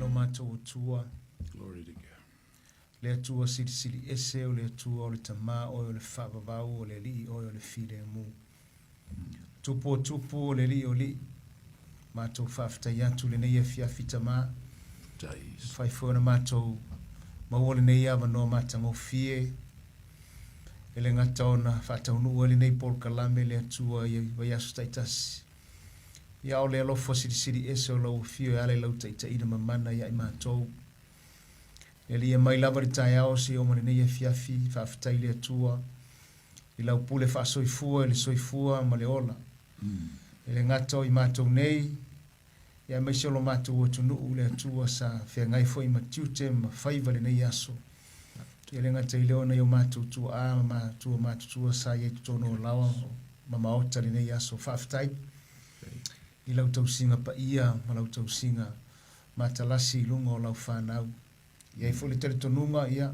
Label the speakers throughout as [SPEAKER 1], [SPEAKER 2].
[SPEAKER 1] Lo matou Atua.
[SPEAKER 2] Glory to God.
[SPEAKER 1] Le Atua silisili ese, o le Atua o le Tama oe o le Faavavau, o le Alii oe o le Filemu. Tupu o tupu, o le Alii o alii. Matou faafetai atu lenei afiafi Tama. Mafai foi ona matou maua lenei avanoa matagofie e le gata ona faataunuu ai lenei polokalame le Atua i vaiaso taitasi. Ia o le alofa silisili ese o lau afio e ala i lau taitaiina mamana ia i matou. E alia mai lava le taeao seia oo mai lenei afiafi, faafetai i le Atua i lau pule faasoifua i le soifua ma le ola. E le gata o i matou nei, ia aemaise o lo matou atunuu le Atua sa feagai foi ma tiute ma faiva i lenei aso. E le gata i lea o nai o matou tuaa ma matua matutua sa i ai totonu o laoa ma maota i lenei aso. Faafetai i lau tausiga paia ma lau tausiga matalasi i luga o lau fanau. E i ai foi le talitonuga, ia,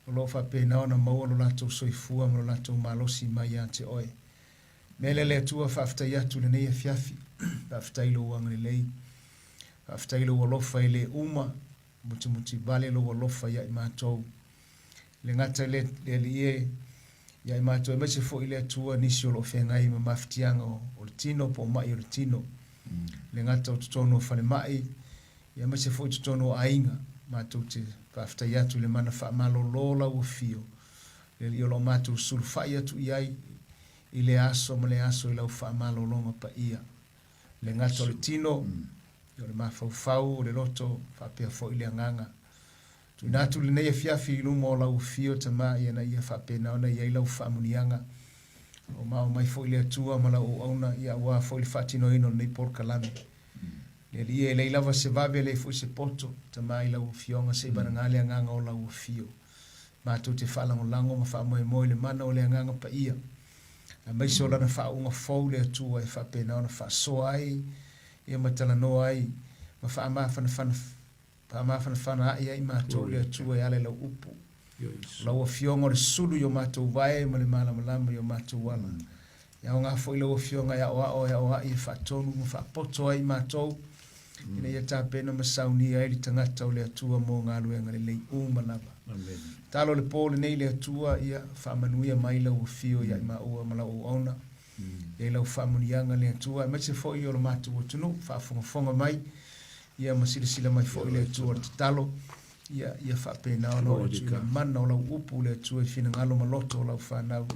[SPEAKER 1] o lo o faapena ona maua lo latou soifua ma lo latou malosi mai ia te oe. Mea lea le Atua, faafetai atu i lenei afiafi, faafetai i lou agalelei, faafetai i lou alofa e le uma, mutimuti vale lou alofa ia i matou. E le gata i le, le Alii e, ia i matou, aemaise foi le Atua nisi o lo o feagai ma mafatiaga o, o le tino po o mai o le tino. E le gata o totonu o falemai, ia aemaise foi totonu o aiga. Matou te faafetai atu i le mana faamalolo o lau afio, le Alii o lo o matou sulufai atu i ai i lea aso ma lea aso i lau faamalologa paia. Le gata o le tino, o le mafaufau, o le loto, faapea foi le agaga. Tuuina atu lenei afiafi i luma o lau afio Tama ina ia faapena ona i ai lau faamuniaga. O ma omai foi le Atua ma lau auauna ia aua foi le faatinoina o lenei polokalame. Le Alii e leai lava se vave leai foi se poto, Tama i lau Afioga se i valaga le agaga o lau afio. Matou te faalagolago ma faamoemoe i le mana o le Agaga Paia, aemaise o Lana faauuga fou le Atua e faapena ona faasoa ai ia ma talanoa ai ma faamafanafana faamafanafana ae ai matou le Atua e ala i lau upu. O lau Afioga o le sulu i o matou vae ma le malamalama i o matou ala. E aoga foi lau Afioga e aoao, e aoai, e faatonu ma faapoto ai matou, ina ia tapena ma saunia ai le tagata o le Atua mo galuega lelei uma lava. Amen. Talo le po lenei le Atua, ia faamanuia mai lau afio ia i maua ma lau auauna. Ia i lau faamuniaga le Atua, aemaise foi o lo matou atunuu, faafogafoga mai, ia ma silasila mai foi le Atua o le tatalo. Ia, ia faapena ona oo atu i le mana o lau upu le Atua i finagalo ma loto o lau fanau.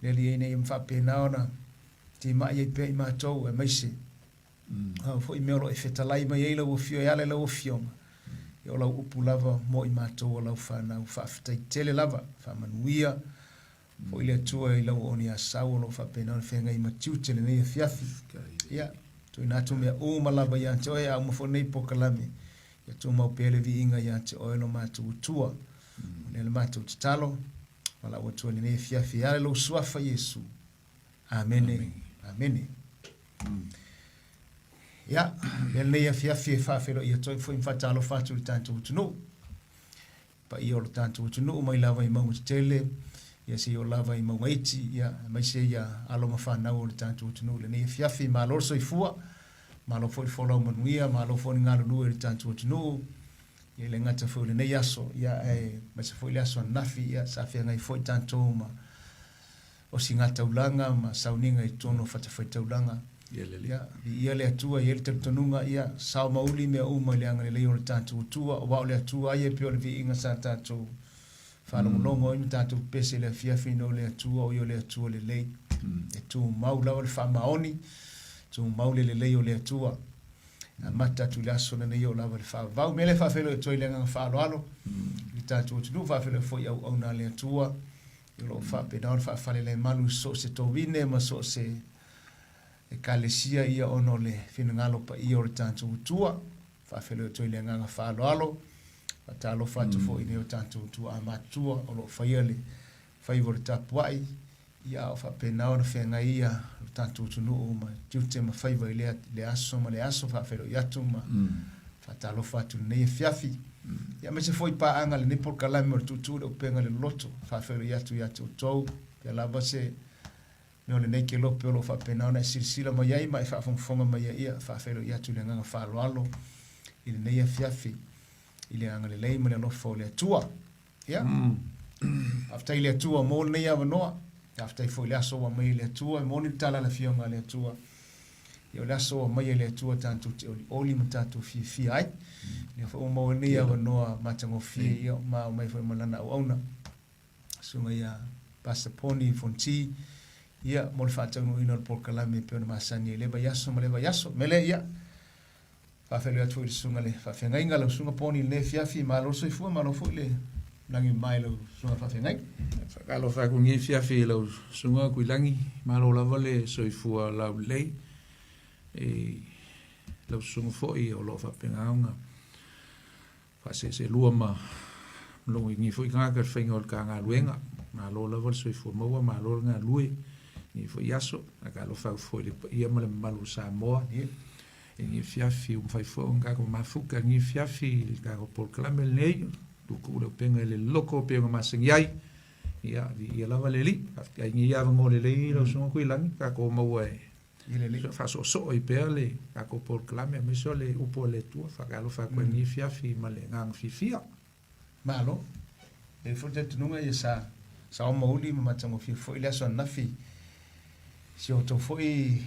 [SPEAKER 1] Le Alii ina ia faapena ona timai ai pea i matou, aemaise a foi mea o lo o e fetalai mai ai lau afio e ala i lau afioga. Ia o lau upu lava mo i matou o lau fanau. Faafetai tele lava, faamanuia foi le Atua i lau auauna ia Sau o lo o faapena ona feagai ma tiute lenei afiafi. Ia, tuuina atu mea uma lava ia te oe, a uma foi lenei polokalame, ia tumau pea le viiga ia te oe lo matou Atua. O lea le matou tatalo, valaau atu ai lenei afiafi e ala i lou suafa Iesu. Amene. Amene. Ia, lea lenei afiafi e faafeiloai atu ai foi ma faatalofa atu i le tatou atunuu. Paia o lo tatou atunuu mai lava i mauga tetele, ia seia oo lava i mauga iti, ia aemaise ia alo ma fanau o le tatou atunuu i lenei afiafi. Malo le soifua, malo foi le folau manuia, malo foi le galulue i le tatou atunuu, ia e le gata foi o lenei aso, ia aemaise foi le aso ananafi, ia sa feagai foi tatou ma osiga-taulaga ma sauniga i totonu o fatafaitaulaga. Ia, viia le Atua, e i ai le talitonuga, ia, sao ma uli mea uma i le agalelei o le tatou Atua, aua o le Atua ai e pei o le viiga sa tatou faalogologo ai ma tatou pese i le afiafi ina o le Atua, o ia o le Atua lelei. E tumau lava le faamaoni, tumau le lelei o le Atua. E amata atu i le aso lenei oo lava i le faavavau. Mea lea e faafeiloai atu ai le agaga faaaloalo i le tatou atunuu, faafeiloai foi i auauna a le Atua, O lo o faapena ona faafalelemalu i so o se tovine ma so o se Ekalesia ia ona o le finagalo paia o le tatou Atua. Faafeiloai atu ai le agaga faaaloalo. Faatalofa atu foi i nai o tatou tuaa matutua o lo o faia le faiva o le tapuai, ia a o faapena ona feagai ia lo tatou atunuu ma tiute ma faiva i lea aso ma lea aso. Faafeiloai atu ma faatalofa atu i lenei afiafi. Ia aemaise foi paaga lenei polokalame o le Tuutuu i le Upega i le Loloto. Faafeiloai atu ia te outou, pea lava se mea o lenei kelope o lo o faapena ona e silasila mai ai ma e faafogafoga mai ai, ia faafeiloai atu i le agaga faaaloalo. i lenei afiafi i le agalelei ma le alofa o le Atua. Ia, faafetai i le Atua mo lenei avanoa. Faafetai foi i le aso ua aumai e le Atua, e moni le tala a le Afioga a le Atua. Ia o le aso ua aumai e le Atua tatou te olioli ma tatou fiafia ai. Lea foi ua maua lenei avanoa matagofie, ia ma aumai foi ma lana auauna. Susuga ia Pastor Poni Fonti, ia, mo le faataunuuina o le polokalame e pei ona masani ai i lea vaiaso ma lea vaiaso. O le mea lea, ia, faafeiloai atu foi i le susuga i le faafeagaiga, lau Susuga Poni i lenei afiafi, malo le soifua, malo foi le lagi mamae i lau susuga faafeagaiga.
[SPEAKER 2] Faatalofa atu i lenei afiafi i lau Susuga Tuilagi, malo lava le soifua laulelei i lau susuga foi o lo o faapena ona faaseeseelua ma logo i lenei foi tagata i le faiga o le ta galuega. Malo lava le soifua maua, malo le galue i lenei foi aso. Faatalofa atu foi i le paia ma le mamalu o Samoa i lenei afiafi ua mafai foi ona tatou mafuta i lenei afiafi i le tatou polokalame lenei. Tuutuu le upega i le loko e pei ona masani ai. Ia, viia lava le Alii. Faafetai i lenei avanoa lelei lau Susuga Tuilagi, tatou maua e faasoosoo ai pea le tatou polokalame aemaise o le upu a le Atua. Faatalofa atu ai i lenei afiafi ma le agaga fiafia.
[SPEAKER 1] Malo. E i ai foi le talitonuga ia sa sao mauli ma matagofie foi le aso ananafi i si o outou foi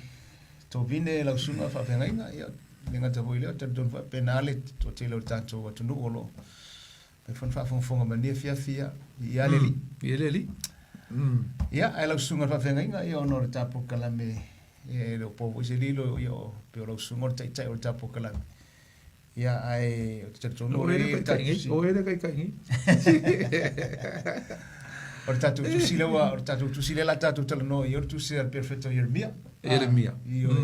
[SPEAKER 1] tovine lau susuga faafeagaiga. Ia, e le gata foi i lea, ou te talitonu foi e faapena le toatele o le tatou atunuu o lo o Mafai foi ona faafogafoga mai lenei afiafi, ia, viia le Alii.
[SPEAKER 2] Viia le Alii.
[SPEAKER 1] Ia, ae lau susuga i le faafeagaiga, ia ona o le ta polokalame, e le o po foi se lilo, ia, pei o lau susuga o le taitai o le ta polokalame. Ia, ae ou te talitonu
[SPEAKER 2] o le taitai nei, o oe le taitai nei.
[SPEAKER 1] O le tatou tusi lea ua, o le tatou tusi lea la tatou talanoa i ai, o le tusi a le Perofeta o Ieremia.
[SPEAKER 2] Ieremia. Ioe.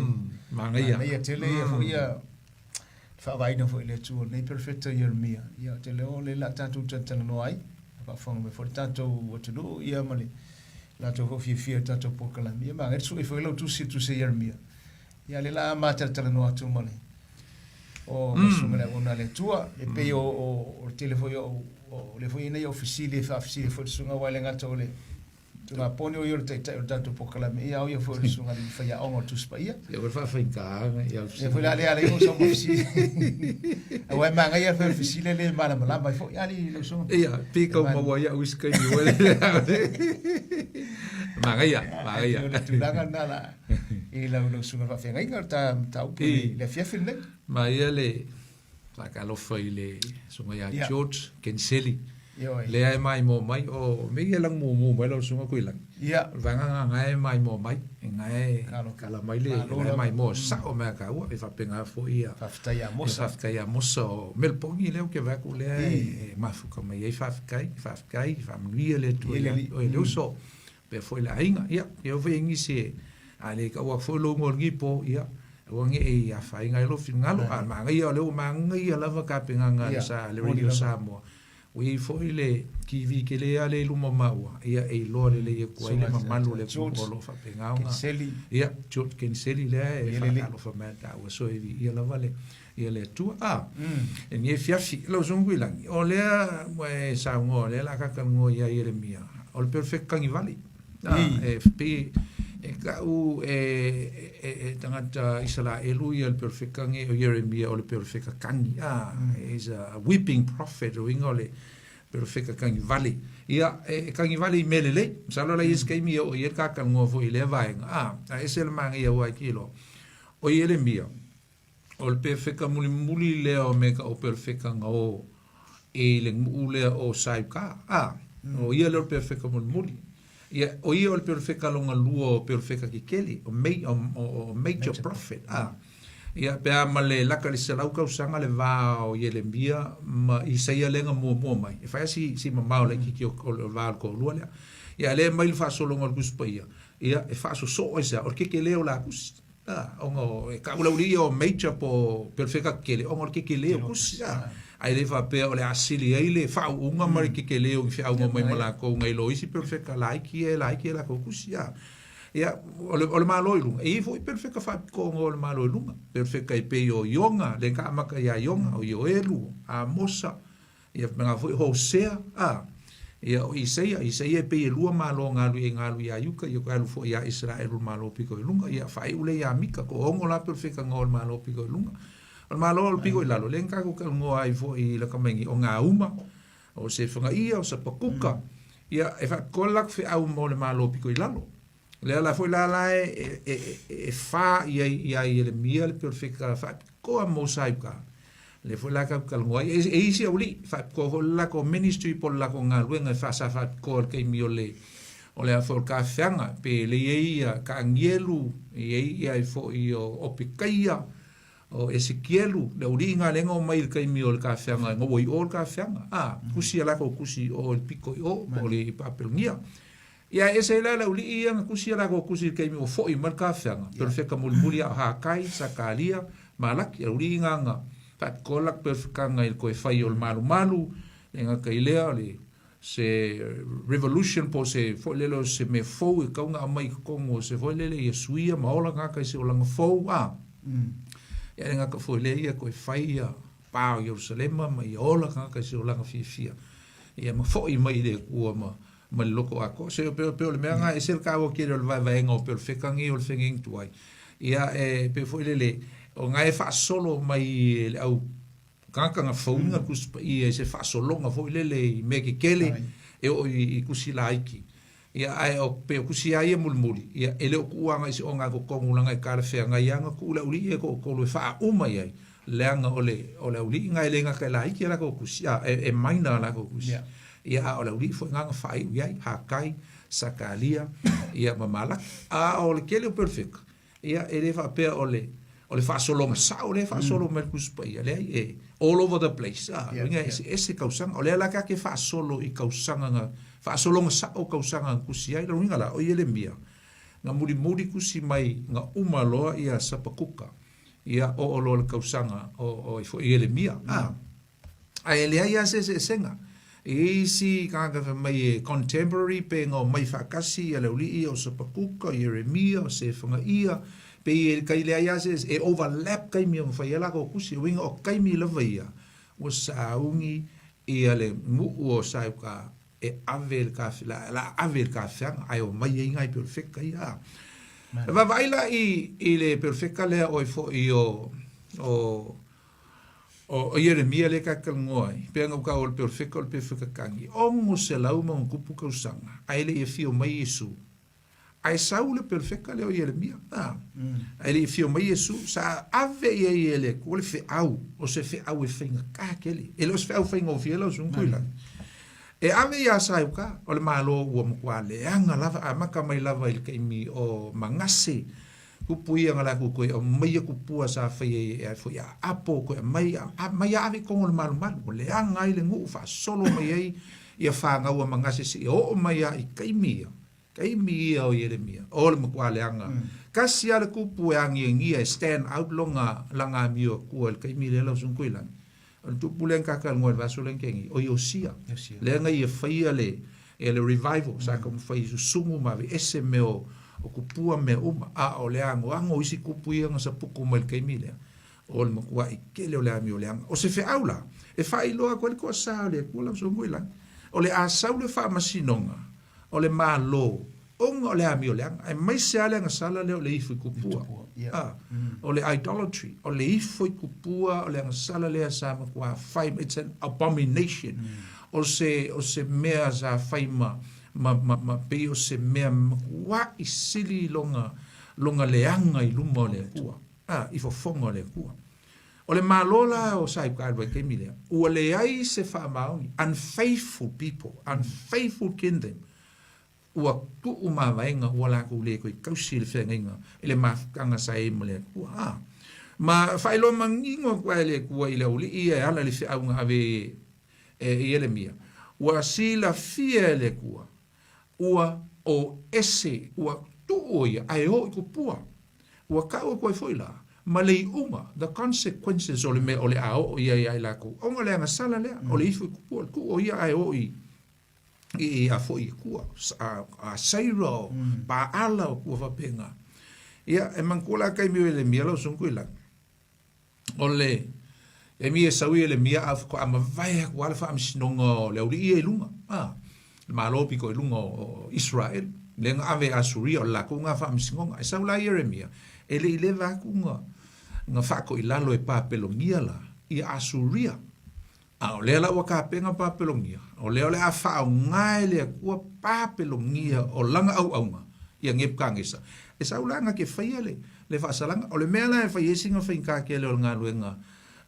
[SPEAKER 2] Manaia.
[SPEAKER 1] Manaia tele ia foi ia faavaina foi i le Atua o lenei perofeta Ieremia. Ia, ou te iloa o lea o le a tatou talatalanoa ai, a faafofoga mai foi le tatou atunuu, ia ma le latou foi fiafia i le tatou polokalame. Ia, manaia le sue foi lau tusi, le tusi a Ieremia. Ia, o lea o le a ma talatalanoa atu ma le o ma le susuga i le auauna a le Atua. E pei o, o, o le tele foi o, o lea foi e i ai nai au fesili e faafesili foi i le susuga, aua e le gata o le Tungaponi o ia o le taitai o le tatou polokalame, ia o ia foi o le susuga i le faiaoga o le Tusi Paia.
[SPEAKER 2] Ia foi faafaigata
[SPEAKER 1] ia le fesili. Ia foi la lea alai o sau fesili. Aua e magaia foi le fesili le malamalama ai foi ali lau susuga.
[SPEAKER 2] Ia, pe kau maua ia uisi kaimi ua le. Magaia, magaia.
[SPEAKER 1] O le tulaga lena la i lau lau susuga faafeagaiga o le ta mataupu i le afiafi lenei.
[SPEAKER 2] Ma ia le Faatalofa i le susuga ia George Kenseli. Lea e maimoa mai, o mea ia e lagomumu mai lau susuga Tuilagi. O le vaega lena na e maimoa mai, na e kala mai le la e maimoa sao mea taua, e faapena foi ia.
[SPEAKER 1] Faafetai ia Mosa.
[SPEAKER 2] Faafetai ia Mosa o Melbourne lea ou te vaai atu lea e mafuta mai ai, faafetai, faafetai, faamanuia le Atua ia te oe le uso. Faapea foi le aiga, ia, e oo foi i nisi a le tau atu foi lou igoa o lenei po, ia, aua ne i afaina ai lou finagalo, a manaia o lea ua manaia lava tapenaga a le sa, le Radio Samoa, ua i ai foi le TV tele lava lea i luma o maua, ia, e iloa lelei atu ai le mamalu o le atunuu o lo o faapena ona, ia, George Kenseli lea e faatalofa mai ia taua, so e viia lava le, ia le Atua. A, e lenei afiafi, lau Susuga Tuilagi, o lea ua e saunoa, o lea o le a talatalanoa ia Ieremia, o le perofeta tagivale. A, e pei e tau e, e, e tagata Isaraelu ia le perofeta nei o Ieremia o le perofeta tagi. A, is a weeping prophet, o uiga o le perofeta tagivale. Ia, e tagivale i mea lelei. Masalo la i ai se taimi e oo i ai le talatalanoa foi i lea vaega. A, a ese le manaia aua e te iloa, o Ieremia, O le pefeka mulimuli lea o me ka o perofeka nga o e le nuu lea o Saiuka. A, o ia lea o le perofeka mulimuli. Ia, o ia o le perofeka longa lua o perofeka kekele, o, mei, o, o, o major prophet. A, ia, pe a ma le laka le selau tausaga le va o Ieremia ma Isaia lea na muamua mai. E fai lava si, si mamao laitiiti o, o le va o le toalua lea. Ia, lea e aumai le faasologa o le Tusi Paia, ia, e faasosoo ai se a, o le kekele o la tusi. Ona e tau laulii o major po o perofeta tetele ona o le tetele o tusi, ae le faapea o le a sili ai le faauuga ma le tetele o ni feauga mai ma latou nai lo isi perofeta laiti ia e laiti a latou tusi. Ia, o le, o le Malo i luga, e i ai foi perofeta faapitoa o le Malo i luga, perofeta e pei o Iona, lea na amata ia Iona, o Ioelu, Amosa, Ia faapena foi Hosea, a, ia o Isaia, Isaia e pei e lua malo na alu i ai, na alu iā Iuta, ia toe alu foi iā Isaraelu i le malo pito i luga, ia faaiu lea iā Mika, toaono la perofeta na o i le malo pito i luga. O le Malo o le piko i lalo, lea na tatou talanoa ai foi i lata mai nei, o Gauma, o Sefagaia, o Sapakuka, ia, e faapitoa le latou feau mo le Malo pito i lalo. O le ala foi la la e, e, e, e fā i ai ia Ieremia le perofeta faapitoa mo Saiuka. Lea foi la tatou talanoa ai. E, e isi aualii, faapitoa foi le latou ministry po o le latou galuega e faasa faapitoa i le taimi o le o le a foi o le tafeaga, pe le i ai ia Kanielu, e i ai ia ai foi o Opekaia, o Esekielu, le aualii na lea na omai i le taimi o le tafeaga, na ua i o le tafeaga. A, tusi a latou tusi i o i le pito i o, po o le Papelonia. Ia e ese ai la le aualii ia na tusi a latou tusi i le taimi ua foi mai le tafeaga, perofeta mulimuli ia o Hakai, Sakaria, Malaki, aualii na na faapitoa le latou perofetaga i le toe fai o le malumalu, le gata i lea o le se revolution po o se foi lele o se mea fou e tatau ona aumai i totonu o se foi lele ia suia ma ola tagata i se olaga fou a. Ia le gata foi lea ia toe fai ia pa o Ierusalema ma ia ola tagata i se olaga fiafia ia ma foi mai i le Atua ma ma le loto atoa. Se pei pei o le mea lena e ese le taua tele o le vaevaega o pei o le fekagi o le fegegi tuai. Ia e pei foi lele o lena e faasolo mai e le au Tagata na fauina le Tusi Paia i se faasologa foi lele i mea kekele e oo i tusi laiti. Ia, ae o, pei o tusi lava ia mulimuli, ia, e le o tuua agai i se ogatotonu leaga e talafeagai lava ona tuu le aualii ia e toatolu e faauma i ai, leaga o le, o le aualii lena e le gata e laiti a latou tusi, a, e, e minor a latou tusi. Ia, a o le aualii foi lena na faaiu i ai, Hakai, Sakaria, ia ma Malaki. A o le tele o perofeta, Ia, e le faapea o le, o le faasologa sao lea e faasolo mai le Tusi Paia, leai, e all over the place, a, yeah, uiga yeah. ese tausaga. O lea la ta te faasolo i tausaga na, faasologa sao tausaga na tusi ai, lona uiga la, o Ieremia, na mulimuli tusi mai na uma loa ia Sapakuka, ia oo loa le tausaga o, o ai foi Ieremia, a. Ae leai lava se eseesega. E i ai isi tagata fai mai e contemporary pe na omai faatasi ia le aualii o Sapakuka, o Ieremia, o Sefagaia, pei e kai leai lava se e overlap taimi e mafai ai latou tusi. O uiga o taimi lava ia ua sauni ia le nuu o Saeuka e ave le kafe, la, la ave le kafeaga ae omai ai nai perofeta ia. E vaavaai la i, i le perofeta lea oi foi o, o O Ieremia lea ka talanoa ai, pea na uka o le perofeta o le perofeta kagi, 600+ tausaga, ae le i afio mai Iesu. Ae sau le perofeta lea o Ieremia, a, ae le i afio mai Iesu, sa ave i ai e le Atua le feau, o se feau e faigata tele. E le o se feau faigofie lau susuga Tuilagi. E ave iā Saeuka, o le Malo ua matua leaga lava, amata mai lava i le taimi o Manase, Kupu ia nga lakou koe aumaia kupua sa faia e ai foi a apo koe aumai mai a ave i totonu o le malumalu ua leaga ai le nuu faasolo mai ai ia fanau a Manase seia oo mai a i taimi ia taimi ia o Ieremia o le matua leaga tasi a le kupu e agiagia e stand out loga laga amio atua i le taimi lea lau susuga Tuilagi o le tupu lea na tatalanoa i le vaiaso lea na tea nei o Iosia lea na ia faia le Ia le revival sa taumafai e susugu ma aveese mea o o kupua mea uma, a o le anoano o isi kupu ia na sapuku mai le taimi lea, o le matuaʻi tele o le amio leaga. O se feau la, e faailoa atu ai le toasā o le Atua lau Susuga Tuilagi, o le a sau le faamasinoga o le Malo ona o le amio leaga, aemaise lava le agasala lea o le ifo i kupua, a, o le idolatry, o le ifo i kupua o le agasala lea sa matuā fai, it's an abomination, O se, o se mea sa fai ma, ma, ma, ma pei o se mea matuaʻi sili lona, lona leaga i luma o le Atua, a, i fofoga o le Atua. O le Malo la o Saiuka i le vaitaimi lea, ua leai se faamaoni, unfaithful people, unfaithful kingdom, ua tuu mavaega ua latou le toe tausi i le feagaiga i le mafutaga sa i ai ma le Atua. A, ma faailoa manino atu ai e le Atua i le aualii ia e ala i le feau na ave e Ieremia, ua silafia e le Atua, ua o ese, ua tuu o ia, ae o i kupua. Ua tau atu ai foi la, ma le iuga, the consequences o le mea o le a oo i ai ia i latou, ona o le agasala lea, o le ifo i kupua, tuu o ia ae o i i a foi i kua, a Saira o Paala o kua faapena. Ia, e manatua la taimi o Ieremia lau susuga Tuilagi, o le taimi e sau Ieremia a faatoa mavae atu lava le faamasinoga o le aualii ia i luga, a, le Malo pito i luga o Iseraele, lea na ave e Asuria, o le latou lena faamasinoga. E sau la Ieremia, e le i leva atu na. Na faakoilalo e Papelonia la ia Asuria. A o lea la ua tapena Papelonia, o lea o le a faaaoga e le Atua Papelonia o lana auauna ia Nebukanesa. E sau la na te faia le, le faasalaga. O le mea la e fai ai sina faigata tele o le galuega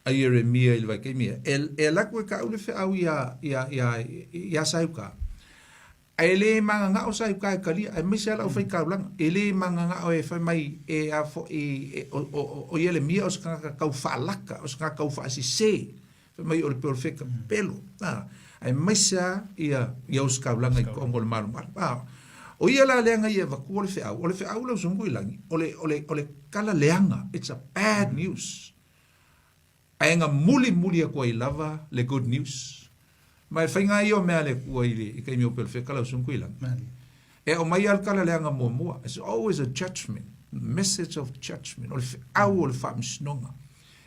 [SPEAKER 2] a Ieremia i le vaitaimi ia, e, e alu atu e tau le feau ia, ia, ia, ia Saiuka. Ae le magagao sa i uka e talia, aemaise lava le aufaitaulaga. E le magagao e fai mai e a foi e, o, o, o Ielemia o se tagata tau faalaka, o se tagata tau faasese, fai mai o le perofeta pelo. A, aemaise lava ia, ia ositaulaga i totonu o le malumalu. A, o ia la lea na ia avatua le feau, o le feau lau Susuga Tuilagi, o le, o le, o le tala leaga, it's a bad news. Ae na mulimuli atu ai lava le good news. Ma e faiga ia o mea a le Atua i le taimi o Perofeta lau Susuga Tuilagi. E aumai lava le tala leaga muamua. It's always a judgment, message of judgment, o le feau o le faamasinoga.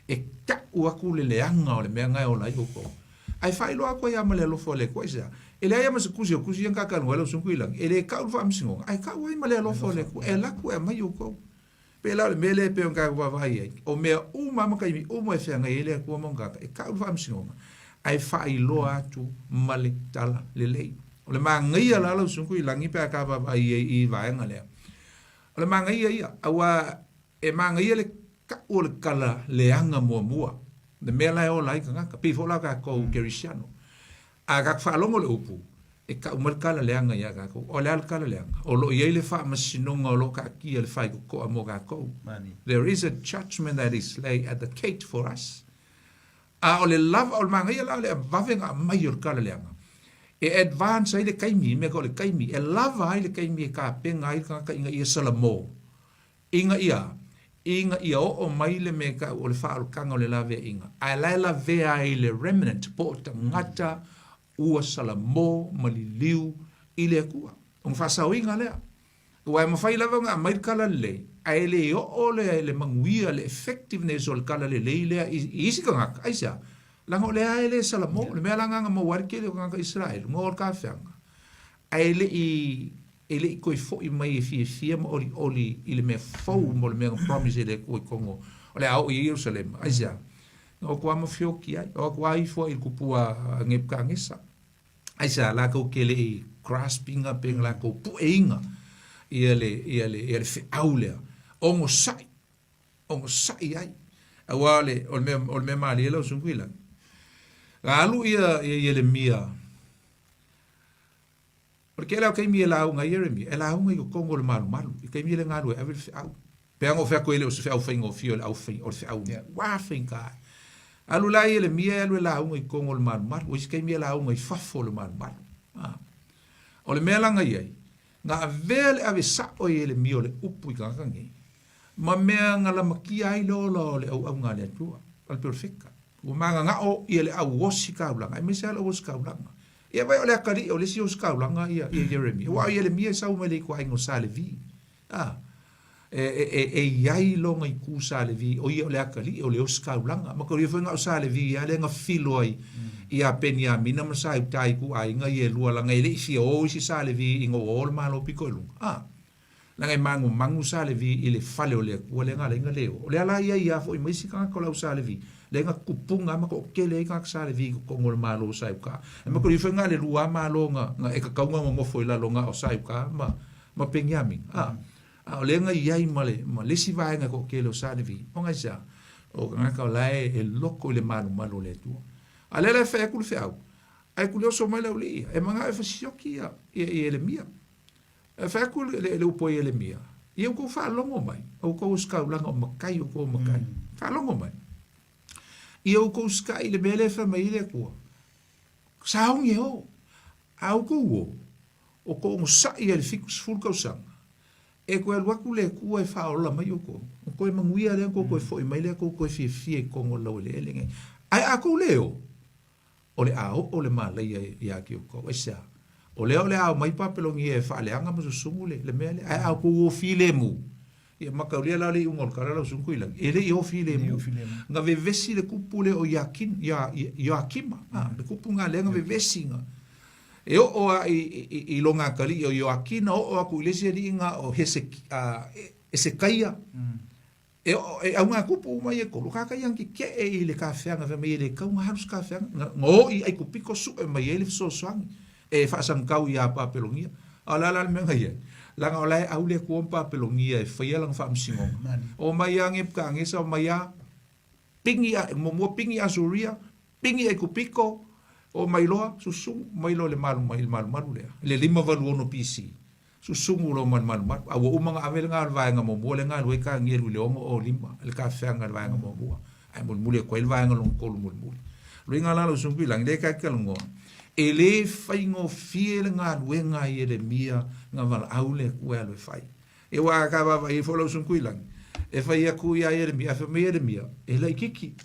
[SPEAKER 2] E tau atu le leaga o le mea na e ola ai outou. Ae faailoa atu ai lava ma le alofa o le Atua. Aisea? E leai lava ma se tusi o tusi ia na tatou ai lau Susuga Tuilagi. E le tau le faamasinoga, ae tau ai ma le alofa o le Atua. E alu atu e aumai outou. Pei la o le mea lea e pei ona tatou vaavaai ai, o mea uma lava ma taimi uma e feagai ai le Atua ma ona tagata, e tau le faamasinoga, ae faailoa atu ma le tala lelei. O le manaia la lau Susuga Tuilagi pe a ta vaavaai ai i vaega lea, o le manaia ia, aua e manaia le tau o le tala leaga muamua, le mea la e ola ai tagata, pei foi la o tatou kerisiano. A tatou faalogo le upu, e tau mai le tala leaga ia tatou. O le a le tala leaga? O lo o i ai le faamasinoga o lo o taatia le faitotoa mo tatou. There is a judgment that is lay at the gate for us. A o le lava, o le manaia la o le vavega aumai o le tala leaga, e advance ai le taimi, mea o le taimi, e lava ai le taimi e tapena ai le tagata ina ia salamo Ina ia, ina ia oo mai le mea tau o le faaolotaga o le laveaiga, ae la e lavea ai le remnant po o tagata ua salamo ma liliu i le Atua. O na faasaoina lea. Aua e mafai lava ona aumai le tala lelei, ae le oo le, le manuia, le effectiveness o le tala lelei lea i, i isi tagata. Aisea? Leaga o lea e le salamo. O le mea la na maua ai le tele o tagata Isaraelu, na o le tafeaga. Ae le i e le i toe foi mai e fiafia ma olioli i le mea fou mo le mea na promise e le Atua i totonu o le a oo i Ierusalema. Aisea? Na o atu lava ma feoti ai, o atu lava ifo ai i le tupu a Nebukanesa. Aisea? Latou te le i grasp ina pe na latou pueina ia le, ia le, ia le feau lea. Onosai, onosai ai. Aua o le, o le mea, o le mea malie lau Susuga Tuilagi. Na alu ia, ia Ieremia O le tele lava o taimi e lauga ai Ieremia, e lauga i totonu o le malumalu, i taimi e le galue ave le feau. Pe ana o featu e le o se feau faigofie o le au fai, o le feau wā faigā. Alu la Ieremia e alu e lauga i totonu o le malumalu, o isi taimi e lauga i fafo o le malumalu. A. O le mea la na i ai, na avea le ave sa'o e Ieremia o le upu i tagata nei, ma mea na lamatia ai le ola o le auauna a le Atua, o le perofeta. Ua magaga'o ia le au ositaulaga, aemaise lava le au ositaulaga. Ia vaai o le atalii o le isi ositaulaga ia, ia Ieremia. Aua o Ieremia e sau mai le ituaiga o sa Levi. A, e, e, e, e i ai lona itu sa Levi, o ia o le atalii o le ositaulaga. Ma taulia foi na o sa Levi lava lea na filo ai ia Peniamina ma sa Iuta i ituaiga ia e lua, leaga e le i fia o isi sa Levi ina ua o le Malo pito i luga. A, Leaga e magumagu sa Levi i le fale o le Atua lea na ala ai na le o. O lea la ia i a foi ma isi tagata o le au sa Levi, lea na tupuga ma toatele ai tagata sa Levi i totonu o le Malo o Saiuka. E matou ifo na le lua malo na, na e tatau na nonofo i lalo na o Saiuka ma, ma Peniamina. A, a o lea na i ai ma le, ma le isi vaega toatele o sa Levi, ona aisea? O tagata o la e, e loko i le malumalu o le Atua. A lea la e fai atu le feau, ae kuleoso mai le aualii ia, e manao e fasioki ia, ia Ieremia. E fai atu le upu a Ieremia, Ia outou faalogo mai, outou ositaulaga o matai, outou o matai, faalogo mai. Ia outou usitai i le mea lea e fai mai ai le Atua, sauni e o, a outou o, o tou onosai ai i le 70 tausaga, e toe alu atu le Atua e faaola mai outou, ona toe manuia lea, ona tou toe foi mai lea, tou toe fiafia i totonu o le laueleele nei. Ae a outou le o, o le a oo le malaia ia te outou. Aisea? O lea o le a omai Papelonia e faaleaga ma susugu le, le mea lea. Ae a outou o filemu, ia mataulia la le iuga o le tala lau susuga Tuilagi, e le i o filemu. Na vevesi le kupu lea o Iakin, ia, Ioakima, a, le kupu na lea na vevesi na. E oo a i, i, i lona atalii o Ioakina, oo aku i le isi alii na o Hesek, a, Esekaia. E e augatupu uma ia e tolu, tagata ia na tete'e i le tafeaga fai mai e le tatau ona alu se tafeaga, na o i Aikupito su'e mai ai le fesoasoani e faasagatau iā Papelonia. A o le a la le mea na i ai? Leaga o la e au le Atua ma Papelonia e faia lana faamasinoga. Omai lava Nepukaanesa, omai lava pigi, muamua pigi Asuria, pigi Aikupito, omai loa susugu mai loa i le malumalu lea, i le 586 BC. Susugu loa ma le malumalu, a ua uma ona ave le vaega muamua lea na alu ai Kanielu i le 605 i le tafeaga i le vaega muamua, ae mulimuli atu ai le vaega lona tolu mulimuli. O le uiga la lau Susuga Tuilagi, lea ta te talanoa, e le faigofie le galuega a Ieremia na valaau le Atua e alu e fai. Aua a ta vaavaai ai foi lau Susuga Tuilagi, e fai atu ia Ieremia, ae fai mai Ieremia, e laitiiti.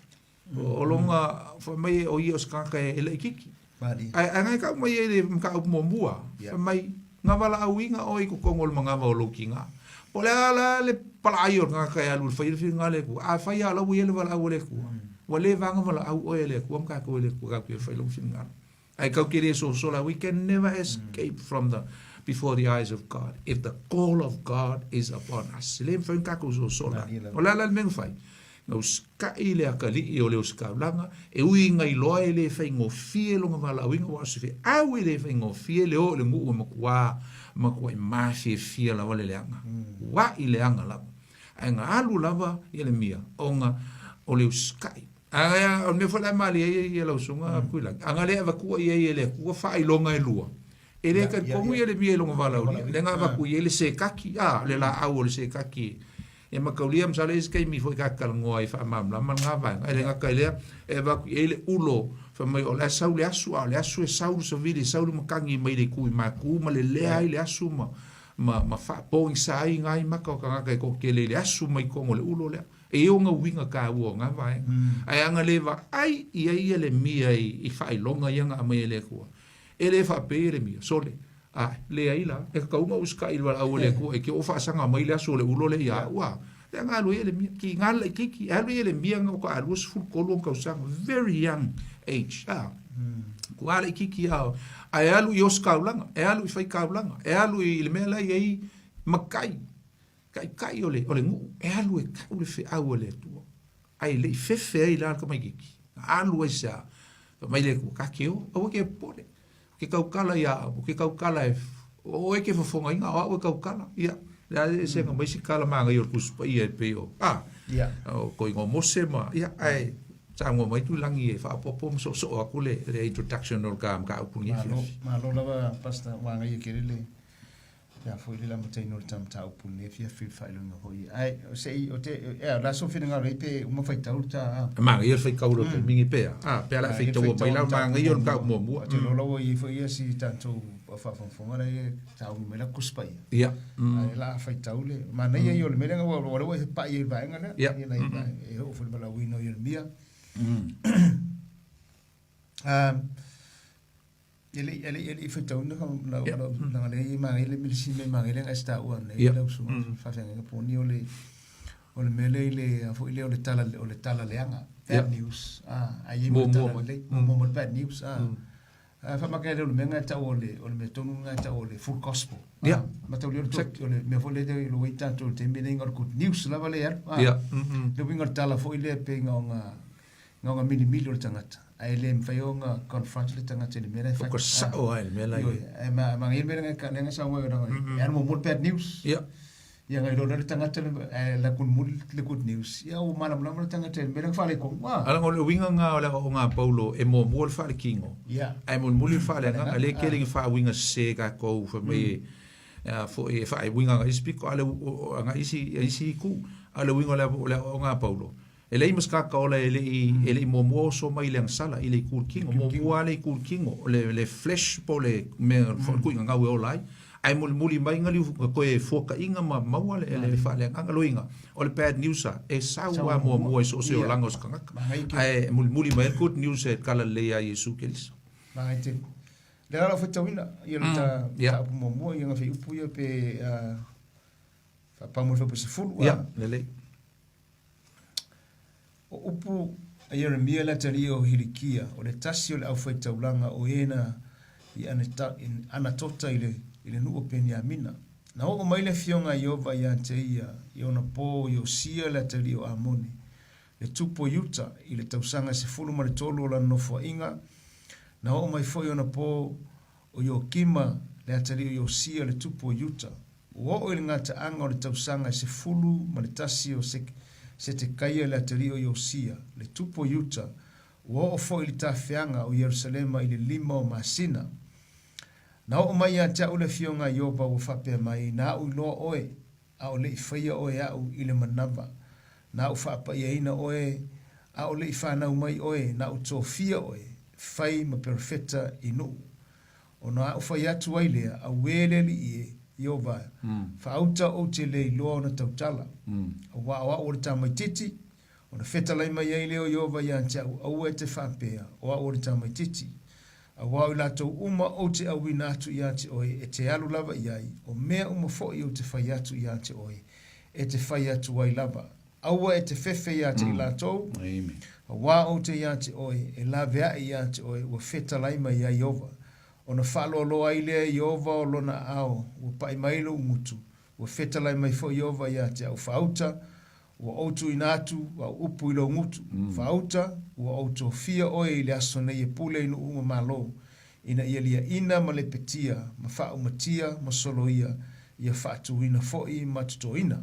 [SPEAKER 2] O lona fai mai o ia o se tagata e laitiiti. Ae na e tau mai ai le mataupu muamua, fai mai, na valaauina oe i totonu o le manava o lou tina. Po o le a la le palaai o le tagata e alu e fai le finagalo a le Atua, afai lava o la ua i ai le valaau a le Atua, ua leva lava ona valaau oe e le Atua ma tatou e le Atua tatou te fai lou finagalo. Ae tatou te le sosola, we can never escape from the before the eyes of God if the call of God is upon us. E le mafai ona tatou sosola. O le a la le mea na fai? Na usita'i le atalii o le ositaulaga, e ui ina iloa e le faigofie lona valaauina, aua o se feau e le faigofie le o i le nuu e matuā matuai mafiafia lava le leaga. Ua'i leaga lava. Ae na alu lava Ieremia ona o le usita'i. Ae o le mea foi la e malie ai ia lau susuga Tuilagi, ana le avatua i ai e le Atua faailoga e lua, e le talitonu Ieremia i lona valaaulia, lea na avatu i ai le sekaki, a, le laau o le sekaki e mataulia, masalo e i ai se taimi foi ta te talanoa ai e faamalamalama lena vaega. E le gata i lea, e avatu i ai le ulo, fai mai o la e sau le asu, a o le asu e sau le savili, e sau le matagi mai le itu i Matu ma lelea ai le asu ma, ma, ma faapogisa ai nai maka o tagata e toatele i le asu mai totonu o le ulo lea. E i ai ona uiga taua o na vaega. Ae ana le vaai i ai Ieremia i faailoga ia na aumai e le Atua, e le faapea Ieremia, Sole, ae, leai la, e tatau ona usitai i le valaau a le Atua e te oo faasaga mai le aso o le ulo lea ia au, a. Lea na alu ai Ieremia, kiga le laitiiti, e alu Ieremia na o ka 23 ona tausaga, very young age, a. Kua laitiiti a, ae alu i ositaulaga, e alu i faitaulaga, e alu i le mea la e i ai matai, Taitai o le, o le nuu, e alu e tau le feau a le Atua. Ae le i fefe ai la le tamaitiiti, na alu ai se a, fai mai le Atua, ta te o, aua e te popole, ou te tautala ia au, ou te tautala e, o oe e te fofogaina, o au e tautala. Ia, le a e sega mai si tala manaia o le Tusi Paia e pei o, a, o toeaiga o Mose ma, ia, ae saunoa mai Tuilagi e faaopoopo ma soosoo atu le, le introduction o le ta mataupu i lenei afiafi.
[SPEAKER 1] Malo, malo lava Pastor, ua agaia tele le, Pe a foi le lamataina o le ta mataupu i lenei afiafi i le faailoina foi. Ae se i, o te, ea, o le a sou finagalo ai pe uma faitau le ta, a?
[SPEAKER 2] E manaia le faitau o le taimi nei pe a? A, pe a o le a faitaua mai la, manaia o le mataupu muamua.
[SPEAKER 1] Ou te iloa la ua i ai foi ia si tatou faafogafoga la e sauni mai la Tusi Paia.
[SPEAKER 2] Ia.
[SPEAKER 1] Ae o le a faitau le, manaia ia o le mea lea ua, o lea ua e pai ai i le vaega lea.
[SPEAKER 2] Ia.
[SPEAKER 1] Ia nai vaega, e oo foi i le valaauina o Ieremia. E le i, e le i, e le i faitauina ka lau, lau, lau, lea i magaia le melisina i magaia le ngai taua nei yeah. lau susuga faafeagaiga poni o le o le mea lea i le foi lea o le tala o le tala leaga bad yeah. news ah ai ai mo tala lelei mo mo bad news ah mm. ah faamaka lea o le mea ngai tau o le o le mea tonu ngai tau o le full gospel ah
[SPEAKER 2] yeah.
[SPEAKER 1] ma tau lea o le mea foi lea i lo i tatou le taimi nei o le good news lava le alu
[SPEAKER 2] ah yeah.
[SPEAKER 1] Le uiga o le tala foi lea pe nga Na ona milimili o le tagata, ae le mafai ona confront le tagata i le mea la e fai.
[SPEAKER 2] O ka sao lava i le mea la e
[SPEAKER 1] i ai. Ae manaia le mea lea na saunoa ai e alu muamua le bad news.
[SPEAKER 2] Ia.
[SPEAKER 1] Ia na iloa loa le tagata ae la mulimuli le good news. Ia ua malamalama le tagata i le mea lea na faaletonu.
[SPEAKER 2] A leaga o le uiga lena o le aoaoga a Paulo e muamua le faalekino, ae mulimuli le faaleagaga. E le tele ina faauiga sese tatou fai mai e foi e faauiga agai isi pito, a o agai isi itu. A o le uiga o le aoaoga a Paulo, E leai ma se tagata ola e le i, e le i muamua oso mai i le agasala, i le itu o le kino. Muamua lava le itu o le kino, o le, le flesh po o le mea mm. tuiga gau e ola ai. Ae mulimuli mai na liu na toe fuakaiga ma maua le, le faaleagaga loiga. O le bad news a, e sau a muamua i so o se olaga o se tagata. Ae mulimuli mai le good news e tala lelei ia Iesu Keriso.
[SPEAKER 1] Magai tele. Le ala o faitauina, ia le ta, ta upu muamua, ia nga upu ia pe uh, faapau mo le 10.
[SPEAKER 2] Ia, lelei.
[SPEAKER 1] O upu a Ieremia le atalii o Hilikia, o le tasi o le aufaitaulaga o e na i Anatota i le, i le nuu o Peniamina. Na oo mai le afioga a Ieova iā te ia i ona pō o Iosia le atalii o Amone, le tupu o Iuta, i le tausaga e 13 o lana nofoaiga, na oo mai foi ona pō o Iokima le atalii o Iosia le tupu o Iuta. Ua oo i le gataaga o le tausaga e 11 o Setekaia le atalii o Iosia, le tupu o Iuta, ua oo foi i le tafeaga o Ierusalema i le lima o masina. Na oo mai ia te au le Afioga a Ieova ua faapea mai, Na au iloa oe, a o le i faia oe aʻu i le manava. Na ou faapaiaina oe, a o le i fanau mai oe, na ou tofia oe, fai ma perofeta i nuu. Ona aʻu fai atu ai lea, Auē le Alii e, Ieova, faauta ou te le iloa ona tautala. Auā o aʻu o le tamaitiiti, Ona fetalai mai ai lea o Ieova ia te au, Aua e te faapea, O au o le tamaitiiti. Auā o i latou uma ou te auina atu ia te oe, e te alu lava i ai, o mea uma foi ou te fai atu ia te oe, e te fai atu ai lava. Aua e te fefe ia te i latou, auā ou te ia te oe, e lawe aʻe ia te oe, ua fetalai mai ai Ieova. Ona faaloaloa ai lea e Ieova o lona aao, ua paʻi mai loʻu gutu, ua fetalai mai foi Ieova ia te au faauta, Ua ou tuuina atu au upu i lou gutu, faauta, ua ou tofia oe i le aso nei e pule i nuu uma malo, ina ia liaina ma lepetia, ma faaumatia, ma soloia, ia faatuina foi ma totoina.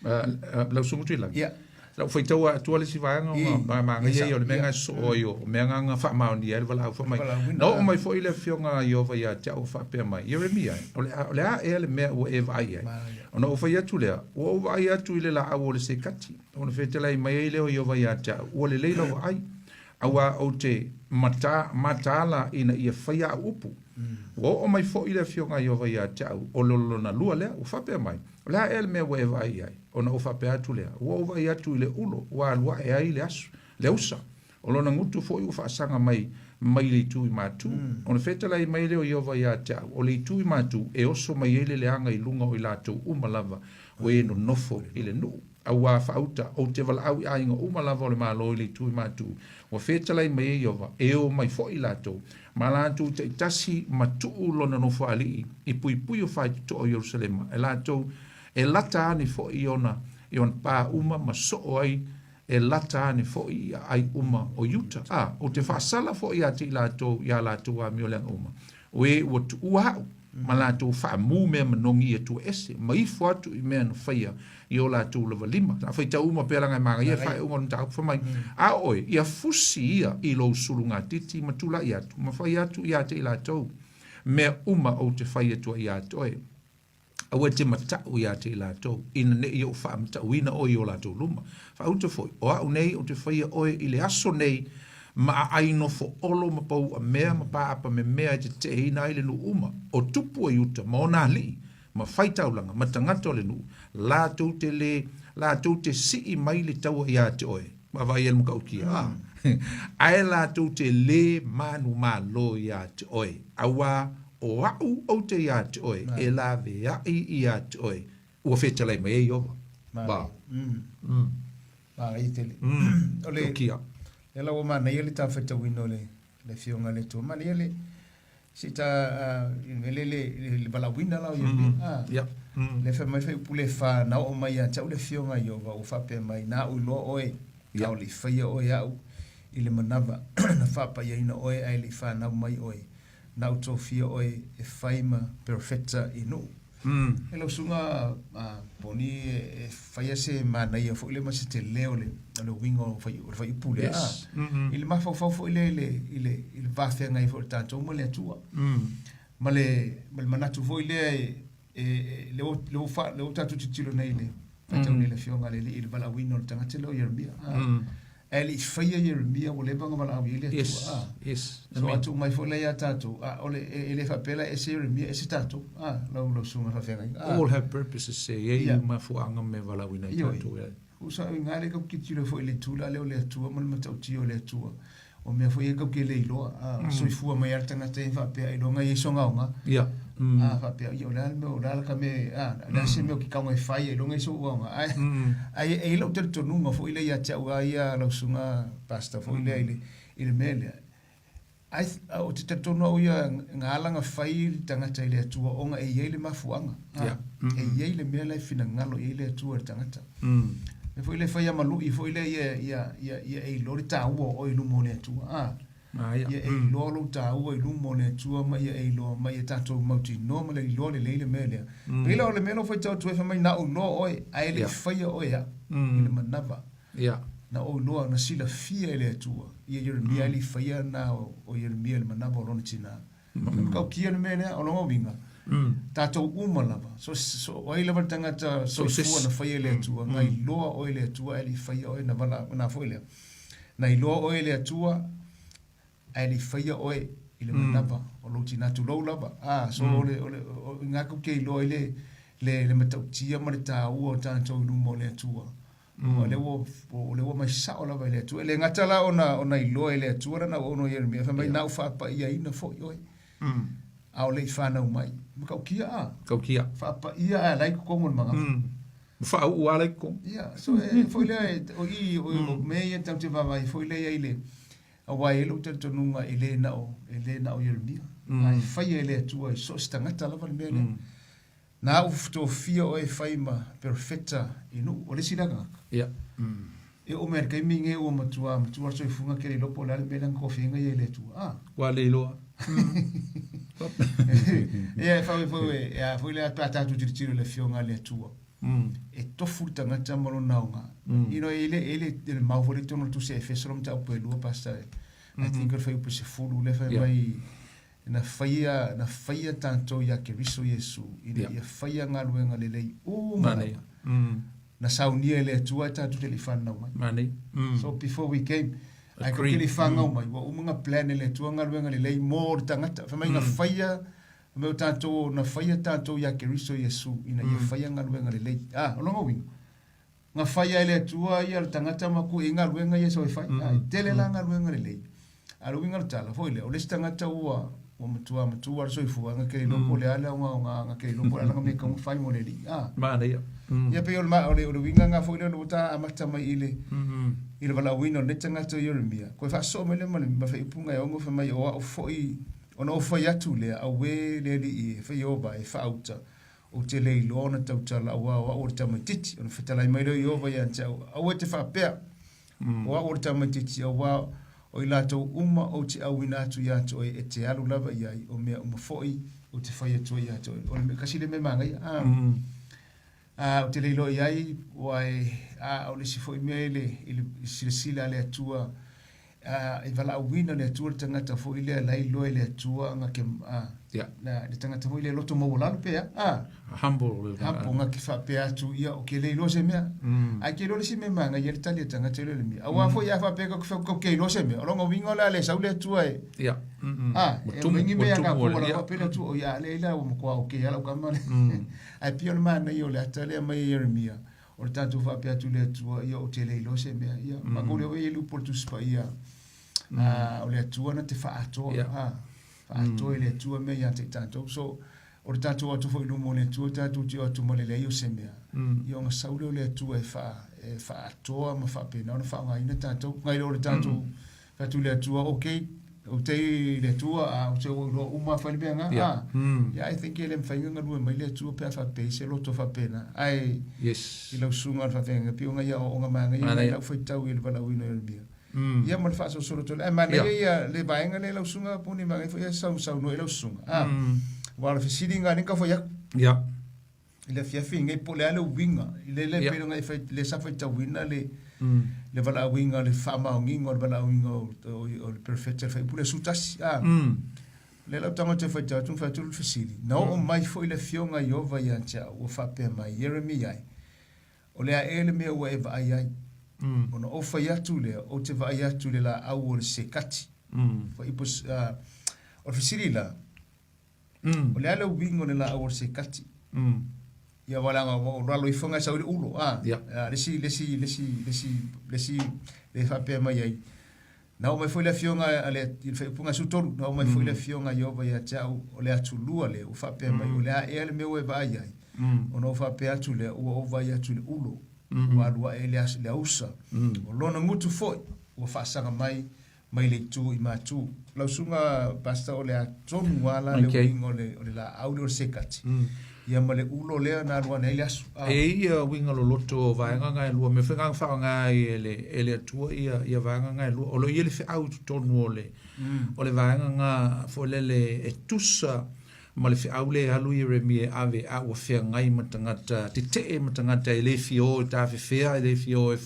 [SPEAKER 2] Lau Susuga Tuilagi. Ia. Lau faitau atua le isi vaega ma manaia ia o le mea na soo ai o mea na faamaonia ai le valaau fai mai. Na oo mai foi le afioga a Ieova ia te au faapea mai, Ieremia, o le a ea le mea ua e vaai ai? Ona ou fai atu lea, Ua ou vaai atu i le laau o le sekati. Ona fetalai mai ai lea o Ieova ia te au, Ua lelei lau vaai, auā ou te mataala ina ia faia au upu. Ua oo mai foi le afioga a Ieova ia te au, o le lona lua lea, ua faapea mai, O le a ea le mea ua e vaai i ai? Ona ou faapea atu lea, Ua ou vaai atu i le ulo ua alu ae ai le aso, le usa. O lona gutu foi ua faasaga mai mai le itu i matu. Ona fetalai mai lea o Ieova ia te au, O le itu i matu e oso mai ai le leaga i luga o i latou uma lava ua e nonofo i le nuu. Auā faauta, ou te valaau i aiga uma lava o le Malo i le itu i matu. Ua fetalai mai ai Ieova, e o mai foi latou, ma latou taitasi ma tuu lona nofoalii i puipui o faitotoa o Ierusalema, e latou e lata ane foi i ona i ona pā uma ma soo ai e lata ane foi i aai uma o Iuta, a, ou te faasala foi ia te i latou i ā latou amioleaga uma, o e ua tuua aʻu, ma latou faamu mea manogi i Atua ese, ma ifo atu i mea na faia i o latou lava lima. A faitau uma pea laga e magaia le faaiuga o le mataupu fai mai, A o oe, ia fusi ia i lou sulugatiti ma tulai atu, ma fai atu ia te i latou mea uma ou te fai atu ai ia te oe. Aua e te mataʻu iā te i latou, ina neʻi ou faamataʻuina oe i o latou luma. Faauta foi, o aʻu nei ou te faia oe i le aso nei ma aai nofo olo ma pauʻa mea ma pāʻapa memea e teteʻeina ai le nuu uma, o tupu o Iuta ma ona aliʻi, ma faitaulaga, ma tagata o le nuu, latou te lē, latou te siʻi mai le taua iā te oe. Vaavaai ai le matautia, a? Ae latou te lē manumalo iā te oe, auā O aʻu ou te iā te oe, e laweaʻi iā te oe, ua fetalai mai ai Ieova. Ba.
[SPEAKER 1] Manaia tele. O le,
[SPEAKER 2] Tokia.
[SPEAKER 1] le la ua manaia le tafaitauina o le, le afioga a le Atua. Manaia le, si ta, uh, le, le, le, le valaauina la o ia mea. Ah.
[SPEAKER 2] Yeah.
[SPEAKER 1] Le fai mai fai upu le fa, na oo mai ia te au le afioga a Ieova, ua faapea mai, na au iloa oe, a o le i faia oe aʻu i le manava, na faapaiaina oe ae le i fanau mai oe. Na ou tofia oe e fai ma perofeta i nuu. E lau susuga a Poni e faia se manaia foi lea ma se tele o le o le uiga o fai o le fuaiupu lea.
[SPEAKER 2] Yes.
[SPEAKER 1] I le mafaufau foi lea i le i le i le va feagai foi o le tatou ma le Atua. Ma le ma le manatu foi lea e e le ua le ua fa le ua tatou tilotilo nei i le faitau nei le afioga a le Alii i le valaauina o le tagata lea o Ieremia. Ae le i faia Ieremia ua leva ona valaau i ai le Atua.
[SPEAKER 2] Yes. Yes.
[SPEAKER 1] So atu mai foi lea ia tatou, a o le e le faapea la e ese Ieremia ese tatou. A lau lau susuga faafeagaiga.
[SPEAKER 2] All have purposes e i ai mafuaaga me valaauina ai tatou.
[SPEAKER 1] Usa i ngā le kau tilotilo foi i le itu la lea o le Atua ma le matautia o le Atua. O mea foi ia kau ke le iloa. A soifua mai lava le tagata ia faapea ailoga e i ai sona aoga.
[SPEAKER 2] Ia.
[SPEAKER 1] A faapea, ia o le a le mea, o le a la ka mea, a, o le a se mea o ke kaoga e fai, ailoga e i ai soʻu aoga. Ae, ae e i ai lou talitonuga foi lea ia te au lava ia lau susuga pastor foi lea i le, i le mea lea. Ai, ou te talitonu au ia na ala ona fai le tagata i le Atua ona e i ai le mafuaaga. E i ai le mea la e finagalo i ai le Atua i le tagata. Mea foi lea e fai a malu'i foi lea ia, ia, ia, ia e iloa le taua o oe i luma o le Atua. A. Ia e iloa lou taua i luma o le Atua ma ia e iloa ma ia tatou mautinoa ma le iloa lelei le mea lea. Pei la o le mea lea ua faitau atu ai fai mai na ou iloa oe ae le i faia oe e au i le manava. Na ou iloa, na silafia e le Atua ia Ieremia ae le i faia na o Ieremia i le manava o lona tina. E matautia le mea lea, o lona uiga, tatou uma lava, so, so, o ai lava le tagata soifua na faia e le Atua, na iloa oe e le Atua ae le i faia oe, na vala, na foi lea. Na iloa oe e le Atua ae le i faia oe i le manava o lou tina, tulou lava. Ah, so o le, o le, o, i ngā ke iloa i le, le, le matautia ma le tāua o tātou i luma o le Atua. Aua o lea ua, o lea ua aumai sao lava e le Atua. E le gata la ona, ona iloa e le Atua lana auauna o Ieremia, fai mai, na ou faapaiaina foi oe, a o le i fanau mai. Matautia a?
[SPEAKER 2] Matautia.
[SPEAKER 1] Faapaia ae la i totonu o le magafa.
[SPEAKER 2] Ua faauu lava la i totonu.
[SPEAKER 1] Ia, so e foi lea, e, o i, o, o mea ia tatou te vaavaai foi lea i ai le, aua e i ai lou talitonuga e le na o, e le na o Ieremia. Ae faia e le Atua i so o se tagata lava le mea lea. Na ou tofia oe e fai ma perofeta i nuu. O le isi lea tagata.
[SPEAKER 2] Ia.
[SPEAKER 1] E oo mai i le taimi lenei ua matua matua le soifuaga ke le iloa po o le a le mea lea na tofiaina ia e le Atua. Ah.
[SPEAKER 2] Ua le iloa.
[SPEAKER 1] Ia e fai foi e a foi lea pe a tatou tilotilo i le Afioga a le Atua. E tofu le tagata ma lona aoga. You know, e le, e le, e le mau foi le tonu o le Tusi a Efeso le mataupu e lua, Pastor. I think o le fuaiupu 10 lea fai mai Na faia, na faia tatou iā Keriso Iesu, ina ia faia galuega lelei uma lava. Na saunia e le Atua e tatou te le i fanau mai. So before we came, ae tatou te le i fanau mai, ua uma ona plan e le Atua galuega lelei mo le tagata. Fai mai na faia, fai mai o tatou, na faia tatou iā Keriso Iesu, ina ia faia galuega lelei. Ah, o lona uiga, na faia e le Atua ia le tagata ma ku i galuega ia sau e fai. E tele la galuega lelei. A o le uiga o le tala foi lea, o le isi tagata ua ua matua matua le soifuaga ke le iloa po o le a le aogaogaga ke le iloa po o le a lana mea e tatau ona fai mo le alii. A.
[SPEAKER 2] Manaia.
[SPEAKER 1] Ia pei o le o le o le uiga lena foi lea o lea ua ta amata mai i le i le valaauina o lenei tagata o Ieremia. Toe faasoo mai lea ma le ma faaiupuga e ono fai mai o au foi ona ou fai atu lea, auē le alii e, fai Ieova e faauta Ou te le iloa ona tautala aua o au o le tamaitiiti. Ona fetalai mai lea o Ieova ia te au, Aua e te faapea, O au o le tamaitiiti, aua o i latou uma ou te auina atu ia te oe e te alu lava i ai, o mea uma foi ou te fai atu ai ia te oe. O le mea, kasi le mea manaia, a, a, ou te le iloa i ai, ua e, a, o le isi foi mea i le, i le silasila a le Atua, a, e valaauina le Atua le tagata foi lea la iloa e le Atua na ke, a,
[SPEAKER 2] yeah.
[SPEAKER 1] na, le tagata foi lea loto maualalo pe a, a.
[SPEAKER 2] Humble.
[SPEAKER 1] Humble, nga ke faapea atu, ia, o ke le iloa se mea. Ai ke iloa le isi mea manaia le tali a tagata i le mea. Aua foi a faapea ka ka ke iloa se mea, o lona uiga o le a le sau le Atua e,
[SPEAKER 2] yeah.
[SPEAKER 1] A, e aumai ni mea ka pua la faapea le Atua, o ia, le ila ua matua o ke ala o kama le. Ai pei o le manaia o le ata lea mai e Ieremia, O le tatou faapea atu i le Atua, ia ou te le iloa se mea, ia, matou le oe e le upu o le Tusi Paia, a, o le Atua na te faaatoa, a, faaatoa e le Atua mea ia te i tatou. So, o le tatou atu foi i luma o le Atua, tatou te o atu ma le leai o se mea, ia ona sau lea o le Atua e faa, e faaatoa ma faapena ona faaaogaina tatou, nai lo o le tatou Fai atu i le Atua, okay, ou te i le Atua, a ou te ua iloa uma fai le mea na.
[SPEAKER 2] Yeah.
[SPEAKER 1] Ah. Yeah, I think e le mawhai nga ngalue mai le Atua pe a whapei se loto whapena. Ai,
[SPEAKER 2] yes.
[SPEAKER 1] I lau sunga le whawhenga, pi o ngai o nga manga ia ngai lau whaitau i le walauina i le mea. Ia ma le whaasosolo tole. Ai, mana ia ia le vaenga le lau sunga puni manga i ia sau sau no i lau sunga. Ah. Wa le fesili nga ni ka whai aku.
[SPEAKER 2] Yeah.
[SPEAKER 1] I le afiafi nei po o le a le uiga i le le pei ona e fai le sa faitauina le le valaauina le faamaoniga o le valaauina o o le perofeta le faipule Sutasi a le lau tagata e faitau atu fai atu le fesili na oo mai foi le afioga a Ieova ia te au ua faapea mai Ieremia e o le a ea le mea ua e vaai ai ona ou fai atu lea ou te vaai atu i le laau o le sekati faiupu o le fesili la O le a le uiga o le laau o le sekati? Ia aua leaga ua ou lalo ifo ngai sau i le ulo, a. A le isi, le isi, le isi, le isi, le isi le faapea mai ai. Na oo mai foi le afioga a le, i le faaiupuga 13, na oo mai foi le afioga a Ieova ia te au, o le atulua lea, ua faapea mai, o le a ea le mea ua e vaai ai? Ona ou faapea atu lea, ua ou vaai atu i le ulo, ua alu ae i le ausa. O lona gutu foi, ua faasaga mai. mai le itu i matu. Lau susuga Pastor o le a tonu lava la le uiga o le o le laau lea o le sekati. Ia ma le ulo lea na alu ane ai le asu.
[SPEAKER 2] E i ai ia uiga loloto o vaega na e lua, mea foi na faaaoga ai e le e le Atua ia ia vaega na e lua. O lo o i ai le feau i totonu o le o le vaega na foi lele e tusa ma le feau lea e alu Ieremia e ave a ua feagai ma tagata tetee ma tagata e le fia o e tafefea, e le fia o e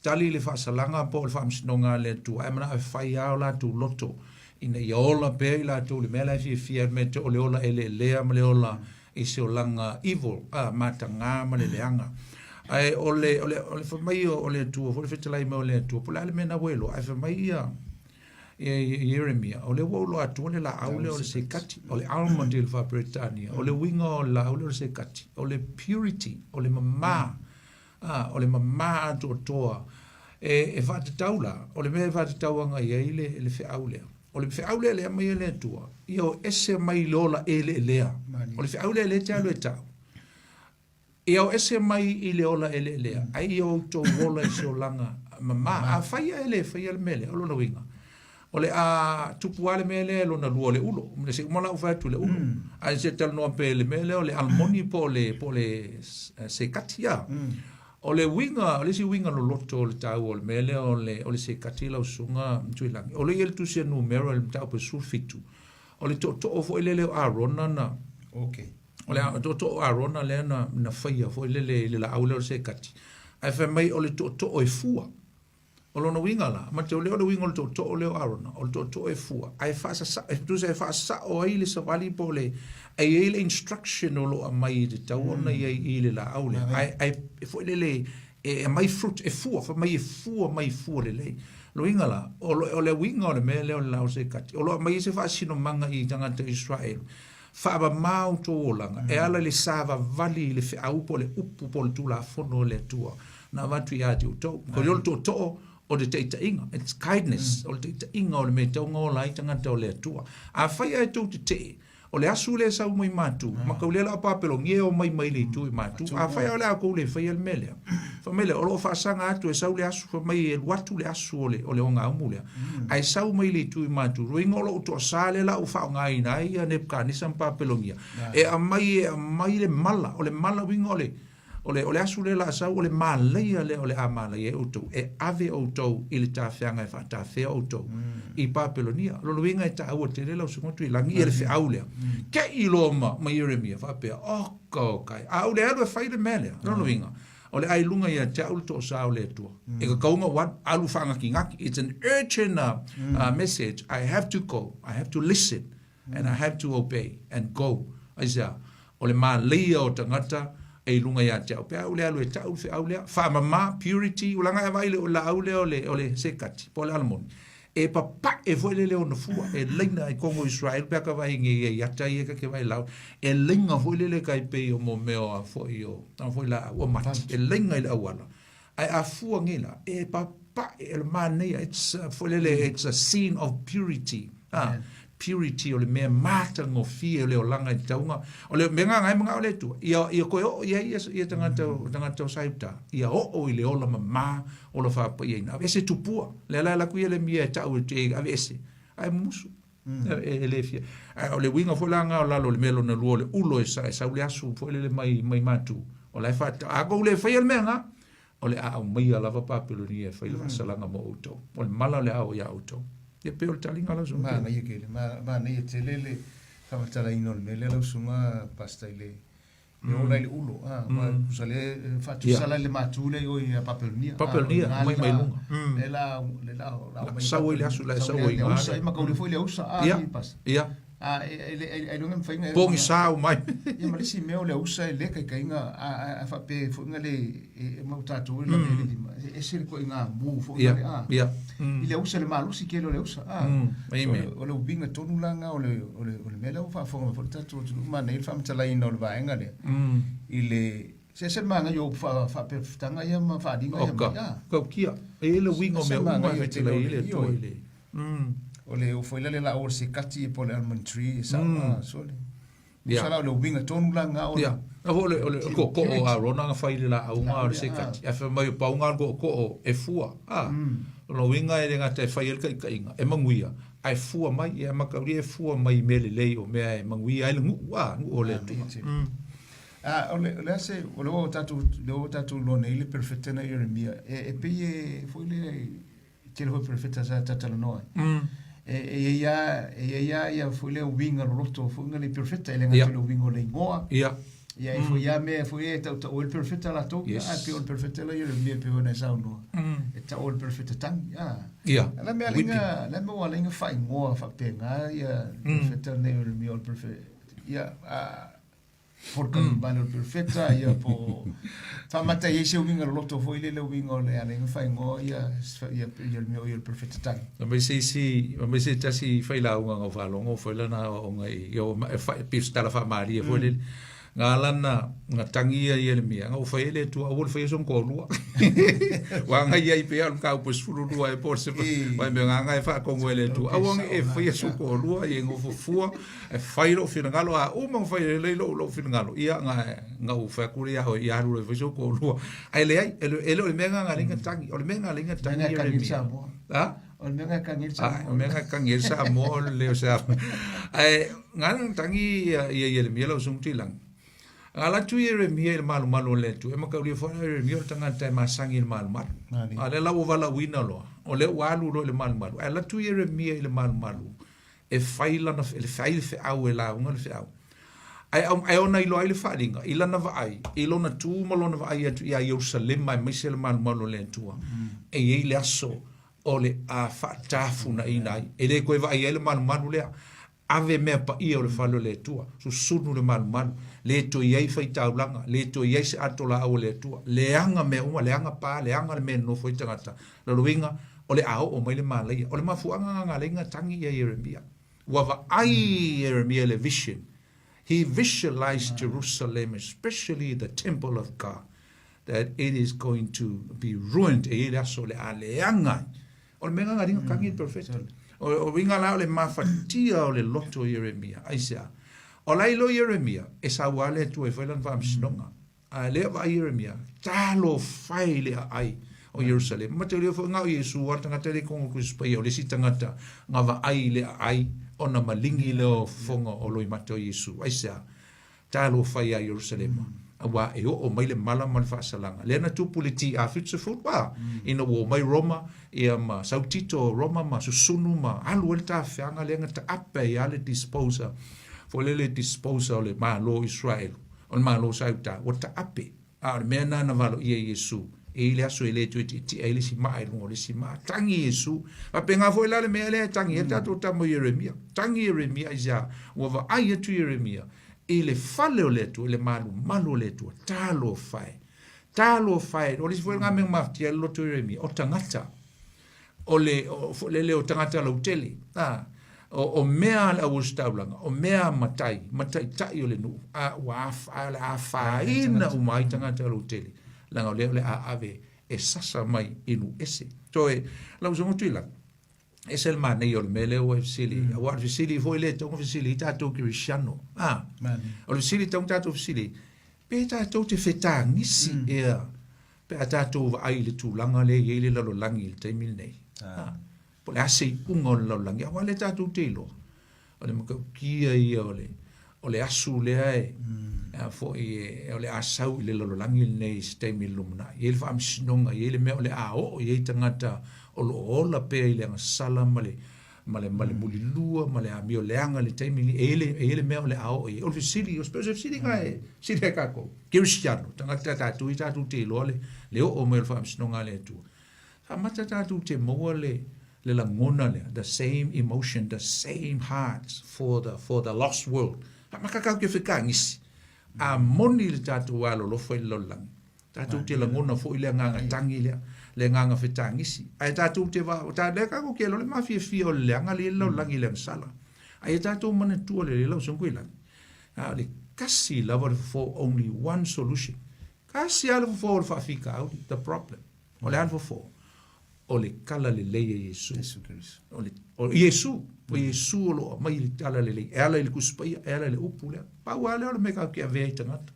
[SPEAKER 2] tali le faasalaga po o le faamasinoga a le Atua, ae manao e fai lava o latou loto ina ia ola pea i latou i le mea la e fiafia ai, le mea o le ola eleelea ma le ola i se olaga evil, a, mataga ma le leaga. Ae o le, o le, o le fai mai o le Atua foi, le fetalai mai o le Atua, po o le a le mea na ua iloa, ae fai mai ia, Ieremia, o lea ua ou iloa atua le laau lea o le sekati, o le almond i le faa-Peretania, o le uiga o le laau lea o le sekati, o le purity, o le mamā, a, o le mamā atoatoa. E, e faatatau la, o le mea e faatatau agai i ai le, le feau lea, o le feau lea lea aumai e le Atua, ia o ese mai i le ola eleelea. O le feau lea lea e te alu e tau. Ia o ese mai i le ola eleelea, ae ia outou ola i se olaga mamā. Afai e le faia le mea lea, o lona uiga, o le a tupu lava le mea lea lona lua o le ulo. Se i uma la ou fai atu i le ulo. Ae se i talanoa pea i le mea lea o le almoni po o le, po o le sekati, a. O le uiga, o le isi uiga loloto o le taua o le mea lea o le, o le sekati lau Susuga Tuilagi, o lo o i ai le tusi a Numera i le mataupu e 17, o le tootoo foi lele o Arona na,
[SPEAKER 1] okay.
[SPEAKER 2] O le tootoo o Arona lea na, na faia foi lele i le laau lea o le sekati. Ae fai mai o le tootoo e fua. O lona uiga la, ma te o lea o le uiga o le tootoo lea o Arona, o le tootoo e fua, ae faasasa, e tusa e faasao ai le savali po o le, e i ai le instruction o lo o aumai e tatau ona i ai i le laau lea. Ae, ae foi lele, e aumai fruit, e fua, fai mai e fua mai fua lelei. Loiga la, o, o le uiga o le mea lea o le laau sekati, o lo o aumai ai se faasinomaga i tagata Israel, Faamama outou olaga, e ala i le savavali i le feau po o le upu po o le Tulafono a le Atua na avatu ia te outou. Ko le tootoo o le taitaiga, it's kindness, o le taitaiga o le mea e tatau ona ola ai tagata o le Atua. Afai ae tou tetee, o le asu lea e sau mai matu, ma kau lea la o Papelonia e omai mai le itu i matu. Afai ae o le a kou le faia le mea lea, fai mai lea, o lo o faasaga atu e sau le asu, fai mai e alu atu le asu o le, o le ogaumu lea, ae sau mai le itu i matu. Luiga o lou toasa lea la ua faaaogaina ai ia Nebukanesa ma Papelonia, e aumai e aumai le mala, o le mala uiga o le, o le, o le asu lea la a sau, o le malaia lea o le a malaia ai outou, e ave outou i le tafeaga e faatafea outou i Papelonia. O lona uiga e taua tele lau Susuga Tuilagi ia le feau lea. Te i loa ma, ma Ieremia faapea, oka oka e, a ou le alu e fai le mea lea. O lona uiga, o le a i luga ia te au le toasa o le Atua. E tatau ona ou alu, alu faagatigati. It's an urgent message. I have to go. I have to listen. And I have to obey and go. Aisea? O le māleia o tagata e i luga ia te au. Pe a ou le alu e ta'u le feau lea, faamama, purity, ua laga e vaai le laau lea o le, o le sekati, po o le alamoni. E papae foi lele ona fua, e laina i kongo Israel pe a ka vaai nge ia ata ia ka ke vaai lau, e laina foi lele kai pei o mo mea o a foi o, a foi laau o mati, e laina i le auala. Ae a fua nge la, e papae e le manaia, it's, foi lele, it's a scene of purity. Ah, purity o le mea matagofie o le olaga i le tauga. O le mea gagae manao le Atua, ia, ia koe oo i ai ia, ia tagata, tagata o Saiuta, ia oo i le ola mamā o la faapaiaina. Aveese tupua. Lea la e alu atu ia le mia e tau e aveese, ae mumusu. E, e le fia. Ae o le uiga foi la nga o lalo o le mea lona lua o le ulo e, sa, e sau le asu foi lele mai, mai matu. O la e faata, a kou le faia le mea nga, o le a aumaia lava Papelonia e fai le faasalaga mo outou. O le mala o le a oo iā outou. Ia pei o le taliga lau susuga.
[SPEAKER 1] Manaia tele, manaia tele le faamatalaina o le mea lea lau susuga Pastor i le le ola i le ulo, a, ma tusa le faatusala i le matu lea i o i Papelonia.
[SPEAKER 2] Papelonia, mai mai luga.
[SPEAKER 1] Le la le la
[SPEAKER 2] la sau ai le asu la e sau ai
[SPEAKER 1] le usa, ma kaule foi le usa, a, Pastor.
[SPEAKER 2] Ia.
[SPEAKER 1] A, e, e, e, ailoga e mafai ona
[SPEAKER 2] Pogisa mai.
[SPEAKER 1] Ia ma le isi mea o le ausa e le kaikaiga a, a, a faapea foi na le e, e mau tatou e lavea le lima. E ese le koiga mu foi
[SPEAKER 2] na
[SPEAKER 1] le a.
[SPEAKER 2] Ia.
[SPEAKER 1] I le ausa le malosi tele o le ausa. A.
[SPEAKER 2] Amen.
[SPEAKER 1] O le uiga tonu la na o le, o le, o le mea lea ua faafofoga mai foi le tatou atunuu manaia le faamatalaina o le vaega lea. I le, se ese le manaia o upu faapefetaga ia ma faaaliga ia
[SPEAKER 2] mai. A. Kaukia. E i ai le uiga o mea uma e fetalai ai le Atua i le.
[SPEAKER 1] O le ofo ila le la o se kati po le almond tree sa sole. Tusa la o le uiga tonu la lena o le.
[SPEAKER 2] Ia, na foi o le tootoo o Arona na fai i le laauga o le sekati, ae fai mai o pauga le tootoo e fua, a. O lona uiga e le gata e fai ai le taitaiga, e manuia, ae fua mai, ia mataulia e fua mai i mea lelei o mea e manuia ai le nuu, a, nuu o le Atua.
[SPEAKER 1] A o le, o le a se, o lea ua tatou, lea ua tatou iloa nei le perofeta na Ieremia, e, e pei e, foi lea, e tele foi perofeta sa talatalanoa ai. E, e i ai lava, e i ai lava ia foi lea uiga loloto foi na le perofeta, e le gata i le uiga o le igoa. Ia e foi lava mea foi e tautau ai le perofeta latou, a pei o le perofeta la Ieremia pei ona e saunoa. E tau o le perofeta tangi, a. La mea linga, la mea ua linga faaigoa faapena ia perofeta nei o Ieremia o le perofeta. Ia, a, po le kanibale o le perofeta, ia po faamata i ai se uiga loloto foi lele uiga o le ala ai faaigoa ia ia ia le mea o ia le perofeta tangi.
[SPEAKER 2] Ma se isi, ma se tasi failauga na ou faalogo foi lana aoaoga i ia e fa pei o se tala faamalie foi lele. Nga lana nga tangi ia Ieremia, nga ua fai ai le Atua, aua le faia sona toalua. Ua agai ai pea o le mataupu e 12 ai po o le vai mea nga agai e faatonu ai le Atua, aua ne i e faia sou toalua, ia e nofo fua, e fai lou finagalo, a uma ona fai lelei lou, lou finagalo, ia na, na ou fai atu lea ia oe, ia alu loa e fai sou toalua. Ae leai, e le, e le o le mea lena na ala ai ona tagi, o le mea na ala ai ona tagi Ieremia.
[SPEAKER 1] Ha? O le mea na tagi ai le Samoa.
[SPEAKER 2] O le mea na tagi ai le Samoa o le leo o Samoa. Ae na ala ona tagi ia Ieremia lau Susuga Tuilagi. Na alu atu Ieremia i le malumalu o le Atua, e mataulia foi la Ieremia o le tagata e masani i le malumalu. A o lea la ua valaauina loa, o lea ua alu loa i le malumalu. Ae alu atu Ieremia i le malumalu e fai lana, e fai le feau e lauga le feau. Ae, ae ona iloa ai le faaaliga i lana vaai, i lona tu ma lona vaai atu ia Ierusalema aemaise le malumalu o le Atua, e i ai le aso o le a faatafunaina ai. E le toe vaai ai le malumalu lea. Ave mea paia o le fale o le Atua, susunu le malumalu, le toe i ai faitaulaga, le toe i ai se ato laau a le Atua, leaga mea uma, leaga pa, leaga le mea e nonofo ai tagata. Lona uiga, o le a oo mai le malaia. O le mafuaaga lena na ala ai ona tagi ia Ieremia. Ua vaai Ieremia i le vision. He visualized Jerusalem, especially the temple of God, that it is going to be ruined. E i ai le aso o le a leaga ai. O le mea lena na ala ai ona tagi le perofeta. O uiga la o le mafatia o le loto o Ieremia. Aisea? O la e iloa Ieremia, e saua lava le Atua e fai lana faamasinoga. A lea vaai Ieremia, talofa e i le aai o Ierusalema. Mataulia foi na o Iesu lava le tagata lea i totonu o le Tusi Paia, o le isi tagata na vaai i le aai ona maligi lea o fofoga o loimata o Iesu. Aisea? Talofa ia Ierusalema, auā e oo mai le mala ma le faasalaga. Lea na tupu i le TA 74, ina ua omai Roma, ia ma sau Tito o Roma ma susunu ma alu ai le tafeaga lea na taape ai lava le disposer, foi lele disposer o le Malo o Iseraelu. O le Malo sa i uta, ua taape, a o le mea lena na valoia e Iesu, e i ai le aso e le toe tietie ai le isi maa i luga o le isi maa. Tagi Iesu. Faapena foi la le mea lea e tagi ai le tatou tama o Ieremia. Tagi Ieremia aisea? Ua vaai atu Ieremia i le fale o le Atua, i le malumalu o le Atua. Talofa e! Talofa e! O le isi foi lena mea na mafatia ai le loto o Ieremia, o tagata. O le, o, lele o tagata lautele, a, o, o mea a le auositaulaga, o mea a matai, ma taitai o le nuu, a ua a, o le a afaina uma ai tagata lautele, leaga o lea o le a ave e sasa mai i nuu ese. Toe, lau Usoga Tuilagi, ese le manaia o le mea lea ua e fesili, mm. aua o le fesili foi lea e tatau ona fesili ai tatou Kerisiano. A, o le fesili e tatau ona tatou fesili, pe tatou te fetagisi mm. ea Pe a tatou vaai i le tulaga lea e i ai le lalolagi i le taimi lenei, a, po o le a se iuga o le lalolagi, aua o lea tatou te iloa, o le matautia ia o le, o le asu lea e, a foi e, o le a sau i le lalolagi lenei i se taimi i le lumanai. E i ai le faamasinoga, e i ai le mea o le a oo i ai tagata o lo o ola pea i le agasala ma le, ma le, ma le mulilua ma le amio leaga i le taimi lenei, e i ai le, e i ai le mea o le a oo i ai. O le fesili, o se fesili lena e fesili ai tatou, Kerisiano, tagata tatou ia tatou te iloa le, le oo mai o le faamasinoga a le Atua. Faamata tatou te maua le, le lagona lea, the same emotion, the same heart for the, for the lost world. Faamata tatou te fetagisi, a moni le tatou alolofa i le lalolagi. Tatou te lagona foi le agaga tangi lea, le agaga fetagisi. Ae tatou te va, ta, lea tatou te iloa le mafiafia o le leaga lea i le lalolagi i le agasala. Ae ia tatou manatua lelei lau Susuga Tuilagi, na o le kasi lava le fofo, only one solution. Kasi lava le fofo o le faafitauli, the problem. O le a le fofo? O le kala lelei e Iesu. O le, o Iesu. O Iesu o lo o aumai le tala lelei e ala i le Tusi Paia, e ala i le upu lea. Pau lava lea o le mea tatou te avea ai tagata.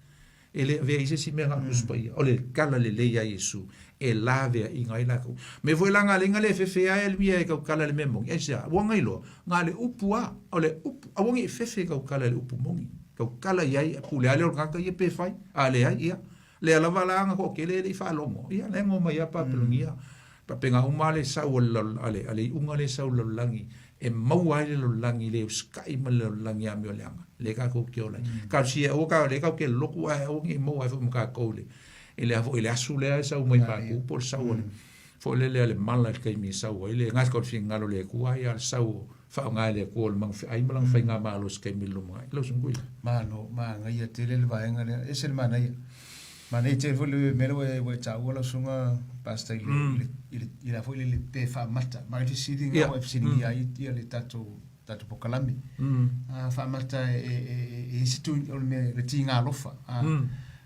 [SPEAKER 2] E le avea i se isi mea na o le Tusi Paia. O le tala lelei a Iesu e laveaiina ai latou. Mea foi la na alai na le fefe ai le mea e tautala i le mea moni. Aisea? Ua na iloa, na o le upu lava, o le upu. Aua ne i fefe e tautala i le upu moni. Tautala i ai, pule lava lea o le tagata ia pe fai. A leai, ia, lea lava la na toatele e le i faalogo, ia, lea na omai lava Papelonia. Faapena uma lava le sau a le, a le iuga lea e sau i le lalolagi, e maua ai le lalolagi le usikai ma le lalolagi amioleaga, lea tatou te ola ai. Talosia aua ka, lea tatou te lotu ae aua ne i maua ai foi ma tatou i le, i le a foi, i le asu lea e sau mai matou po o le sau a le, foi lele a le mala i le taimi e sau ai le gata o le finagalo o le Atua, ia le sau o faaaoga e le Atua o le magafeai ma lana faigamalo i se taimi i le lumanai. Lau Susuga Kuila.
[SPEAKER 1] Malo, manaia tele le vaega lea, ese le manaia. Manaia tele foi le mea lea ua e taua lau Susuga Pastor i le, i le, i le a foi le pe faamata. Ma le fesili lena ua e fesiligia ai ia le tatou tatou polokalame. A faamata e e e i se tu o le mea le tiga alofa. A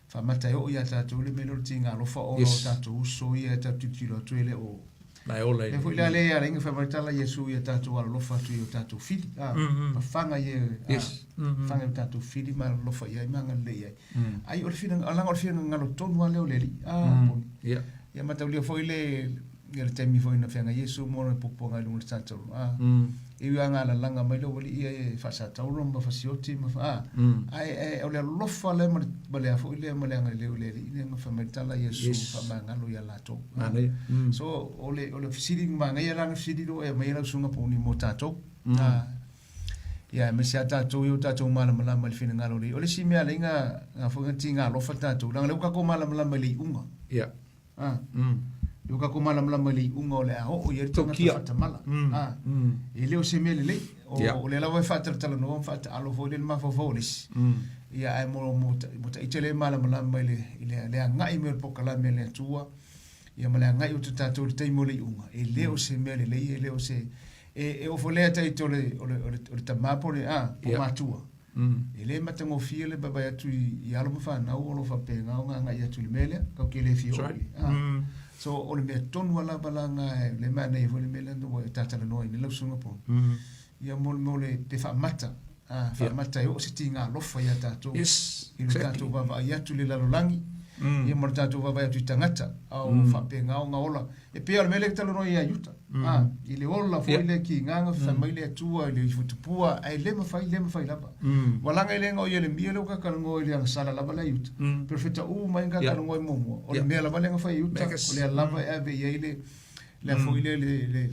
[SPEAKER 1] faamata e oo ia tatou le mea lea o le tiga alofa ona o tatou uso ia e tatou tilotilo atu e le o
[SPEAKER 2] Na e ola i
[SPEAKER 1] le. Foi la le ala inga whai tala Iesu ia tatou alolofa atu i o tatou fili. A, pafaga ia, pafaga i o tatou fili ma alolofa i ai ma agalelei ai. Ai o le fina, alanga o le finagalo tonu lava lea o le Alii. A, poni. Ia mataulia foi le ia le taimi foi na feagai Iesu mo le puapuaga i luga o le tatou. A, e ui lava ina alalaga mai le aualii ia e faasatauro ma fasioti ma a, ae, ae o le alofa lea ma le, ma le a foi lea ma le agalelei o le Alii lea na fai mai le tala Iesu faamagalo ia latou.
[SPEAKER 2] Manaia.
[SPEAKER 1] So, o le, o le fesili manaia la le fesili lea ua e aumaia lau susuga Poni mo tatou. A, ia aemaise lava tatou ia ua tatou malamalama i le finagalo o le O le isi mea lea na, na foi na tiga alofa tatou, leaga o lea ua tatou malamalama i le iuga. A, lea ua tatou malamalama i le iuga o le a oo i ai le tagata faatamala. A, e le o se mea lelei. O, o lea lava e faatalatalanoa ma faataalo foi lea le mafaufau o le isi. Ia, ae mo, mo, mo ita lea e malamalama i le, i le, le agai mai o le polokalame a le Atua, ia ma le agai o tatou i le taimi o le iuga, e le o se mea lelei, e le o se... E, e oo foi lea ita o le, o le, o le, o le tama po o le, a, po o matua. E le matagofie le vaavaai atu i, i alo ma fanau o lo o faapena ona agai atu i le mea lea, tatou te le fia oo i ai. A. So, o le mea tonu lava la lena, le manaia foi le mea lea ua e talatalanoa ai nei lau Susuga Paul. Ia mo le mea o le pe faamata, a, faamata e oo se tiga alofa ia tatou. I lo tatou vaavaai atu i le lalolagi, ia ma lo tatou vaavaai atu i tagata, a o faapena ona ola. E pei o le mea lea e talanoa ia Iuta, a, i le ola foi lea ki gaga fai mai le Atua i le ifotupua, ae le mafai, le mafai lava. Ua laga i le igoa o Ieremia lea ua talanoa i le agasala lava lea Iuta. Perofeta uma ia na talanoa ai muamua, o le mea lava lea na fai e Iuta, o lea lava e ave i ai le, le a foi lea, le, le,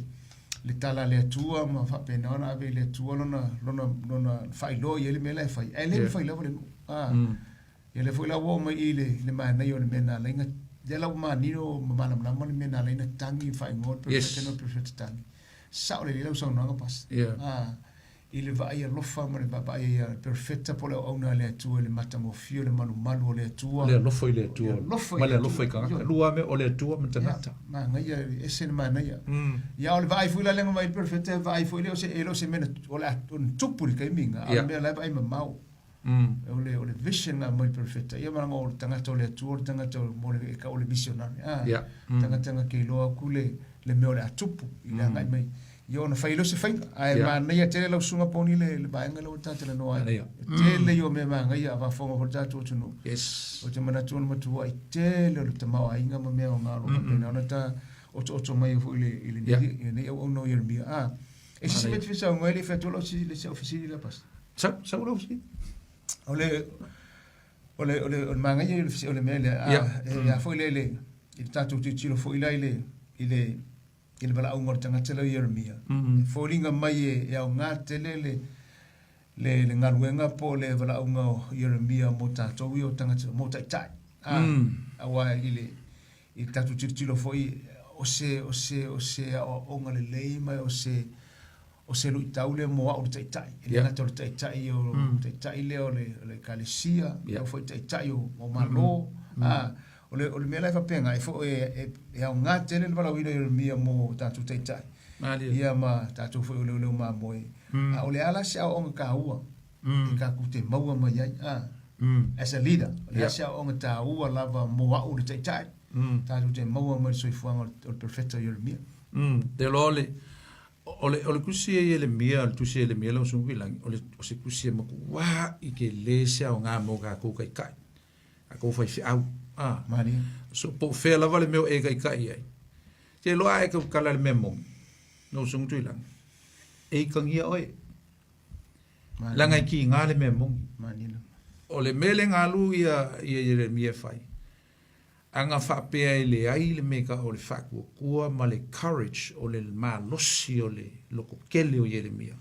[SPEAKER 1] le tala a le Atua ma faapena ona ave i le Atua lona, lona, lona faailoa i ai le mea la e fai, ae le mafai lava le nuu. A, ia lea foi la ua oo mai i le, le manaia o le mea na ala ai na, lea la ua manino ma malamalama le mea na ala ai na tagi faaigoa le perofeta lea o le perofeta tagi. Sao lelei lau saunoaga Pastor. A, i le vaai alofa ma le vaavaai ia le perofeta po o le auauna a le Atua i le matagofie o le malumalu o le Atua.
[SPEAKER 2] Le alofa i le Atua. Le alofa i le Atua. Ma le alofa i tagata. Lua mea, o le Atua ma tagata.
[SPEAKER 1] Ia, manaia, ese le manaia. Ia, o le vaai foi la lea na vaai i le perofeta, e vaai foi lea o se, e le o se mea na, o le a tupu i le taimi lena, a o le mea la e vaai mamao. O le, o le vision na aumai i le perofeta, ia ma leaga o le tagata o le Atua, o le tagata mo le, e tau o le missionary, a, tagata na te iloa atu le, le mea o le a tupu i le agai mai. Ia ona fai lea o se faiga. Ae manaia tele lau susuga Poni le, le vaega lea ua ta talanoa ai.
[SPEAKER 2] Manaia.
[SPEAKER 1] E tele ia o mea manaia a faafofoga foi le tatou atunuu. Ou te manatu ona matuai tele o le tamaoaiga ma mea aoga o lo o faapena ona ta otooto mai ai foi i le, i lenei, i lenei auauna o Ieremia. A, e se isi mea e te fia saunoa ai le i fai atu lau le si au fesili lea Pastor?
[SPEAKER 2] Sau, sau lau fesili.
[SPEAKER 1] O le, o le, o le, o le manaia ia o le mea lea, a, e a foi lea i le, i le tatou tilotilo foi la i le, i le, i le valaauga o le tagata lea o Ieremia, e foliga mai e, e aoga tele le, le, le galuega po o le valaauga o Ieremia mo tatou ia o tagata, mo taitai. A, aua i le, i le tatou tilotilo foi, o se, o se, o se aoaoga lelei ma o se, o se luitau lea mo au le taitai. E le gata o le taitai o le taitai lea o le, o le ekalesia, yeah. foi taitai o, o Malo. A, o le, o le mea la e faapena, e, fo, e, e, e aoga tele le valaauina o Ieremia mo tatou taitai.
[SPEAKER 2] Malie.
[SPEAKER 1] Ia ma tatou foi o leoleo mamoe. A o le a la se aoaoga taua e tatou te maua mai ai. A, as a leader, o le a se aoaoga taua lava mo au le taitai. Tatou te maua mai le soifuaga o le, o le perfeta o Ieremia.
[SPEAKER 2] Te loa o le, O le, o le tusi e Ieremia, o le tusi e Ieremia lau Susuga i lagi, o le, o se tusi e matuā i telē se aoga mo tatou taitai, tatou faifeau, a.
[SPEAKER 1] Malie.
[SPEAKER 2] So, po o fea lava le mea o e taitai ai. Te iloa a e tautala i le mea moni, lau Susuga Tuilagi, e ikagia oe. Leaga e kiga le mea moni.
[SPEAKER 1] Malie lava.
[SPEAKER 2] O le mea lea na alu ia, ia Ieremia e fai, Aga faapea e leai le mea o le faatuatua ma le courage o le malosi o le loto tele o Ieremia.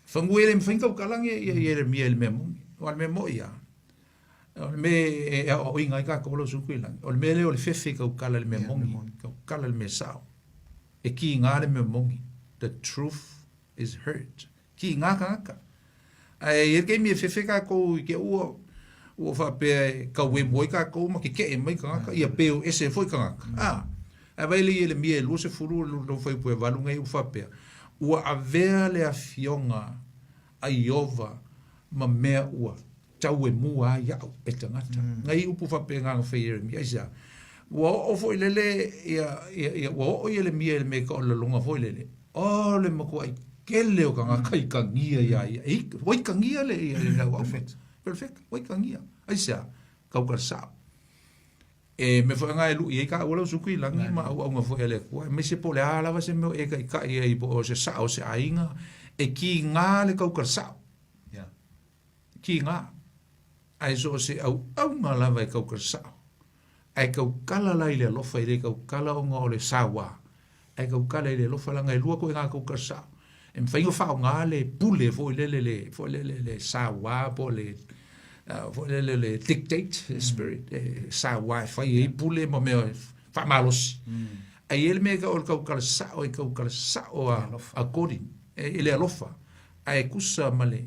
[SPEAKER 2] Fanua e le mafai ona tautala ia Ieremia i le mea moni. Aua o le mea moi lava, o le mea e aoaoina ai tatou lau Susuga Tuilagi, o le mea lea o le fefe e tautala i le mea moni, tautala i le mea sao. E kiga le mea moni. The truth is hurt. Kiga tagata. Ae i ai le taimi e fefe tatou i te ua ua faapea e tauemu ai tatou ma keke'e mai tagata, ia pe o ese foi tagata. A, ae vaai le Ieremia e 20 lona fuaiupu e 8 nei ua faapea, Ua avea le afioga a Ieova ma mea ua tauemua ai au e tagata. Ngai upu faapena na fai e Ieremia, aisea? Ua oo foi lele ia, ia, ia, ua oo Ieremia i le mea i laloga foi lele, o le matuaʻi tele o tagata i kagia iā ia. E, ua ikagia le, ia, le au Perfect. Perfect. Ua ikagia. Aisea? Kauka le sao. E mea foi lena e luʻi ai kāua lau suku i lagi ma auauna foi a le Atua, aemaise po o le a lava se mea o e taʻitaʻi ai po o se sao o se aiga, e kīgā le kauka le sao.
[SPEAKER 1] Yeah.
[SPEAKER 2] Kīgā. Ae so o se auauna lava e kauka le sao. Ae kaukala la i le alofa, e le kaukala ona o le sauā. Ae kaukala i le alofa leaga e lua koe ngā kauka le sao. E mafai ona faaaoga le pule foi lele le, foi lele le sauā po o le, foi lele le dictate spirit, e sauā e fai ai pule ma mea e faamalosi. Ae i ai le mea e tau o le kaukala sao, e kaukala sao a, according, e, i le alofa. Ae tusa ma le,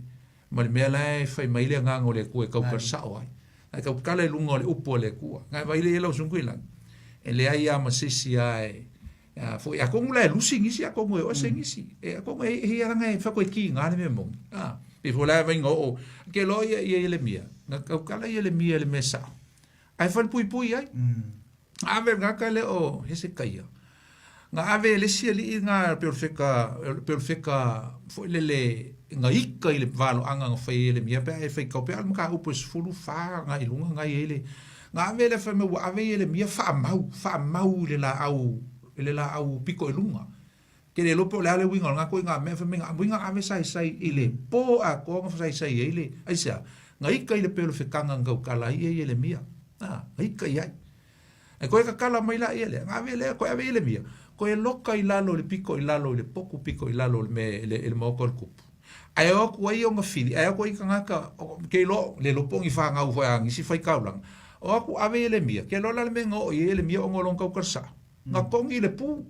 [SPEAKER 2] ma le mea la e fai mai le agaga o le Atua e kaukala sao ai. Ae kaukala i luga o le upu a le Atua. Ngai vai le ia lau susuga i lagi. E leai lava ma se isi a e, a foi, atonu la e lusi nisi, atonu e oe nisi. E atonu e, e ia langa e whako e ki ngā le mea mongi. A, pe fo la e vainga o, ke loa ia, ia Ieremia. Na kaukala ia Ieremia le mea sao. Ae falepuipui ai. Ave ngaka le o Hesekaia. Nga ave e le isi alii nga pe o le feka, pe o le feka foi lele nga ika i le valoaga nga fai e Ieremia pe a e faitau pea a le mataupu e 14 agai i luga nga i ai le nga ave le fai mai ua ave Ieremia faamau, faamau i le laau, i le laau pito i luga. Ke le iloa pe o le a le uiga o lena koiga mea fai mai nga uiga ave saisai i le po atoa nga saisai ai le aisea nga ika i le pelo fekanga nga tautala ai ia Ieremia a nga ika i ai e koe kakala mai la ia lea nga ave lea koe ave Ieremia koe loka i lalo i le piko i lalo i le poku piko i lalo i le mea i le maoka o le kupu ae o atu ai ona fili ae o atu ai tagata ke iloa le iloa po o ni fanau foi a nisi faikaulaga o atu ave Ieremia ke iloa la le mea na oo i ai Ieremia ona o lona tautala sao nga togi le pu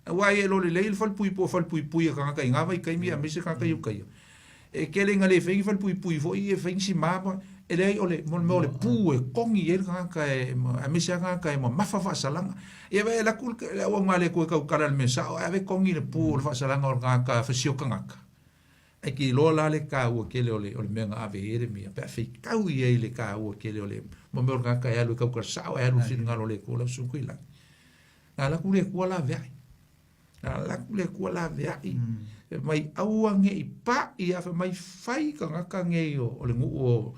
[SPEAKER 2] Aua e iloa lelei le falepuipui, o falepuipui a tagata i ngā vaitaimi aemaise tagata i uka ia. E tele ina le fai ni falepuipui foi e fai ni sima ma, e leai o le, mo le mea o le pu e kogi ai le tagata e, aemaise lava tagata e mamafa faasalaga. Ia vaai e alu atu le auauna a le Atua e tautala i le mea sao ae ave kogi le pu o le faasalaga o le tagata fasio tagata. Ae ke iloa la le taua tele o le, o le mea na ave ai Ieremia, pe a feitau i ai le taua tele o le, mo mea o le tagata e alu e tautala sao ae alu i le finagalo o le Atua lau Susuga i lagi. Na alu atu le Atua laveai. Na alu atu le Atua laveai. Fai mai aua ne i paʻi a fai mai fai tagata nei o, o le nuu o,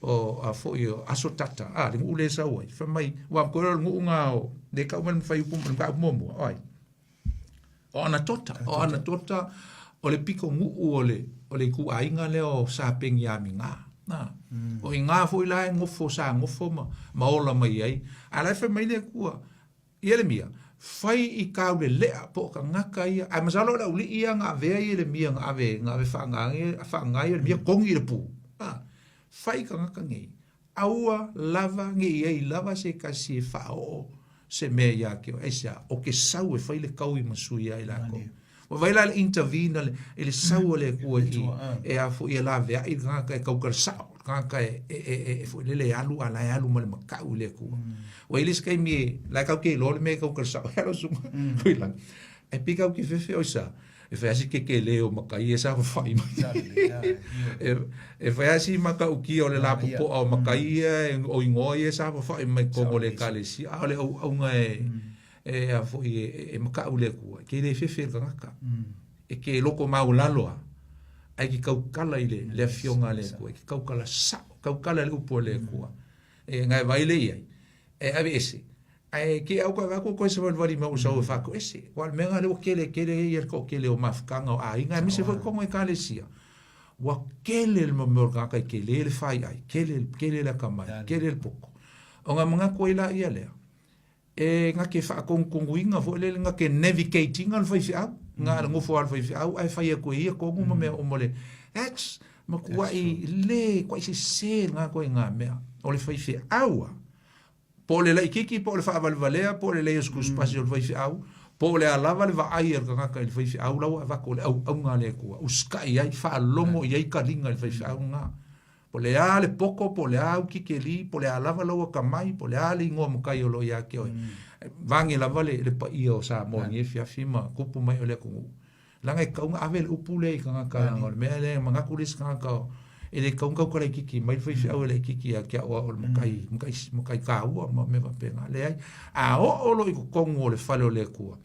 [SPEAKER 2] o a foi o Asotata, a le nuu le sau ai. Fai mai, ua koe o le nuu nga o, le kau mai le fai upu, le mataupu muamua, o ai? O Anatota, o Anatota, o le piko nuu o le, o le ituaiga lea o Sa Peniamina. Na. O iga foi la e nofo, sa nofo ma, ma ola mai ai. A la e fai mai le Atua, Ieremia, fai i kāu leleʻa po o tagata ia, ae masalo o le auliʻi ia na avea Ieremia na ave, na ave faagaga, faagaga Ieremia kogi i le pū. A, fai i tagata nei, aua lava ne i ai lava se tasi e faaoo se mea iā te oe. Aisea? O ke sau e fai le taui ma sui ai lākou. Ua vaai la le intervene a le, i le sau a le Atua i, e a foi e laveai le tagata e tautala sao, le tagata e, e, e, e, e foi lele e alu a la e alu ma le makau i le Atua. Ua i ai le isi taimi e, la e kau ke iloa le mea e tautala sao ai lau susuga, foi lana. Ae pei kau ke fefe oi sa, e fai lava si kekele o maka ia e saofafai mai. E, e fai lava si matautia o le lapopoa o maka ia, o igoa ia e saofafai mai i totonu o le Ekalesia, a o le auauga e, E a foi e, e makaʻu le Akua, ke le fefe le tagata. E ke loko maualalo a, ae ke kaukala i le, le afioga a le Akua, e ke kaukala sao, kaukala i le upu a le Akua. E ngae vai le iai, e ave ese. Ae ke au ka vaku koe se valivali mai o sau e whako ese. Wa le mea ngā le ua kele kele e ia le ko kele o mafukanga o āinga, e mise foi kongo e kalesia. Ua kele le mea o le tagata i kele le whai ai, kele, kele le akamai, kele le poko. O ngā mangaku ai la ia lea, E nga ke whaakongukonguinga foi lele, nga ke navigatinga le faifeau, nga le ngofo a le faifeau, ae fai aku e ia kongu ma mea uma le, that's, makuai le, kuai sese nga koe nga mea, o le faifeau a, po o le laititi, po o le faavalevalea, po o le leai o se tusipasi o le faifeau, po o le a lava le vaai a le tagata i le faifeau, la ua avatu o le auauna a le Atua, usitai ai, faalogo i ai taliga i le faifeau lena. Po o le a le poko, po o le a au kikeli, po o le a lava lau akamai, po o le a le igoa matai o lo o ia te oe. Vaeane lava le, le paia o Samoa i lenei afiafi ma tupu mai o le atunuu. Leaga e tatau ona ave le upu lea i tagata leaga o le mea lea e manatu le isi tagata e le tatau ona tautala itiiti mai le faifeau e laitiiti ia te au a o le matai, matai, matai taua ma mea faapena. Leai. A oo loa i totonu o le fale o le Atua,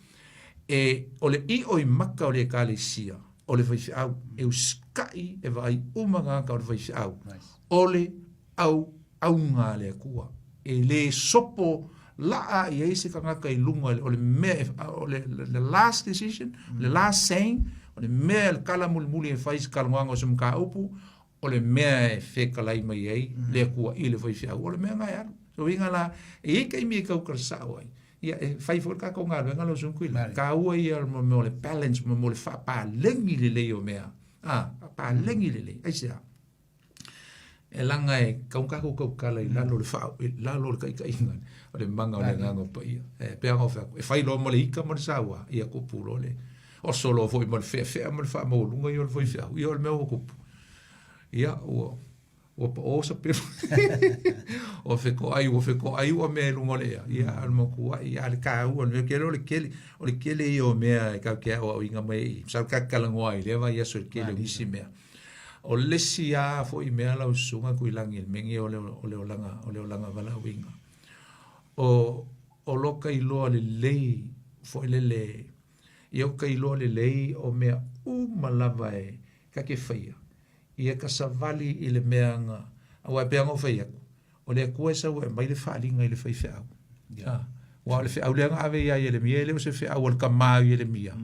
[SPEAKER 2] e, o le io i maka o le Ekalesia, o le faifeau, e usitai e vaai uma tagata o le faifeau, o le auauga a le Atua. E le sopo laa i ai se tagata i luga o le mea, o le, the last decision, le last saying, o le mea le tala mulimuli e fai i se talanoaga o se mataupu, o le mea e fetalai mai ai le Atua i le faifeau, o le mea lena e alu. So uiga la, e i ai taimi e tautala sao ai, ia e fai foi le tatou galuega lau Susuga Kuila. Taua ia o le mea o le balance, mo le faapaleni lelei o mea. A, faapaleni lelei. Aisea? E laga e tatau ona tatou tautala i lalo o le faa, i lalo o le taitaiga o le mana o le Agaga o Paia. E pei ona ou fai atu, e fai loa ma le ika ma le saua, ia tupu loa le, oso loa foi ma le feafea ma le faamaualuga ia o le faifeau, ia o le mea ua tupu. Ia, ua, ua paʻō sa pelu. Ua fetoai, ua fetoai ua mea i luga o le ea. Ia, a o le matuaʻi, a o le taua, o le mea kele o le kele, o le kele ia o mea e tatou te aoaoina mai ai. Masalo tatou te talanoa ai i lea vaiaso i le kele o nisi mea. O le isi lava foi mea lau susuga Tuilagi i le mea lenei o le, o le olaga, o le olaga valaauina. O, o lo ka iloa lelei foi lele, ia o ka iloa lelei o mea uma lava e ka te faia, ia ka savali i le mea na, aua e pei ona ou fai atu, o le Atua e sau e aumai le faaaliga i le faifeau. Yeah. Ah, aua o le feau lea na ave ia Ieremia, e le o se feau a le tama o Ieremia.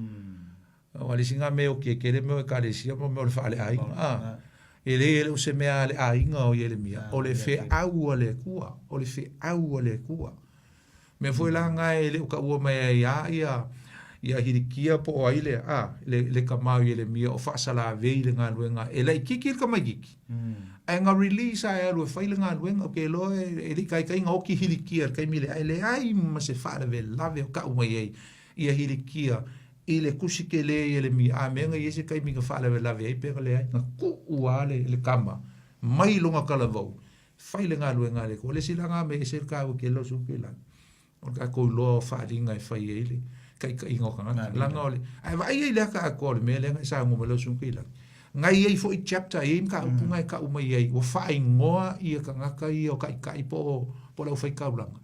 [SPEAKER 2] Aua o le isi lena mea e oti ai tele mea o Ekalesia ma mea o le faaleaiga. Ah, e le, e le o se mea a le aiga o Ieremia, o le feau a le Atua, o le feau a le Atua. Mea foi la na e le o taua mai ai a ia ia Hilikia po o ai lea, a, le, le tama o Ieremia o faasalavei le galuega e laitiiti le tamaitiiti. Ae na release lava e alu e fai le galuega, ou te iloa e, e le i taitai na oti Hilikia i le taimi lea, ae leai ma se faalavelave o tau mai ai ia Hilikia i le tusi tele i Ieremia, a mea na i ai se taimi na faalavelave ai pe na leai, na tuu lava le, le tama mai lona talavou Fai le galuega a le Atua. O le isi la na mea e ese le taua tele o Susu Tuilagi, o le tatou iloa o faaaliga e fai ai le taitaiga o tagata. Leaga o le, ae vaai ai i le ata atoa o le mea lea na e saunoa mai lau Susuga Tuilagi. Na i ai foi chapter, e i ai mataupu na e tau mai ai, ua faaigoa ia tagata ia o taitai po o, po o le aufaigaulaga.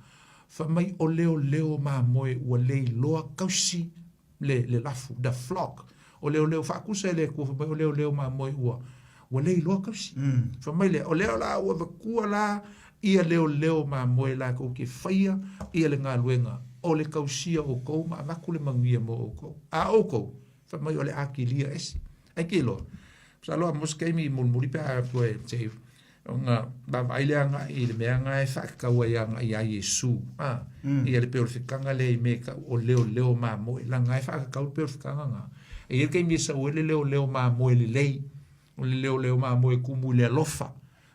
[SPEAKER 2] Fai mai o leoleo mamoe ua le iloa tausi le, le lafu, the flock, o leoleo faatusa e le Atua, fai mai o leoleo mamoe ua, ua le iloa tausi. Fai mai lea, o lea o le a ou avatua la ia leoleo mamoe latou te faia ia le galuega o le tausia o outou ma avatu le manuia mo outou. A o outou, fai mai o le a kilia ese. Ai ke iloa, masalo a maua se taimi mulimuli pe a toe se ona vaavaai lea agai i le mea na e faatatau ai agai iā Iesu, a, ia le pei o le fetaga lea i mea e tau o leoleo mamoe, leaga e faatatau le pei o le fetaga na. E i ai le taimi e sau ai le leoleo mamoe lelei, o le leoleo mamoe e kumu i le alofa,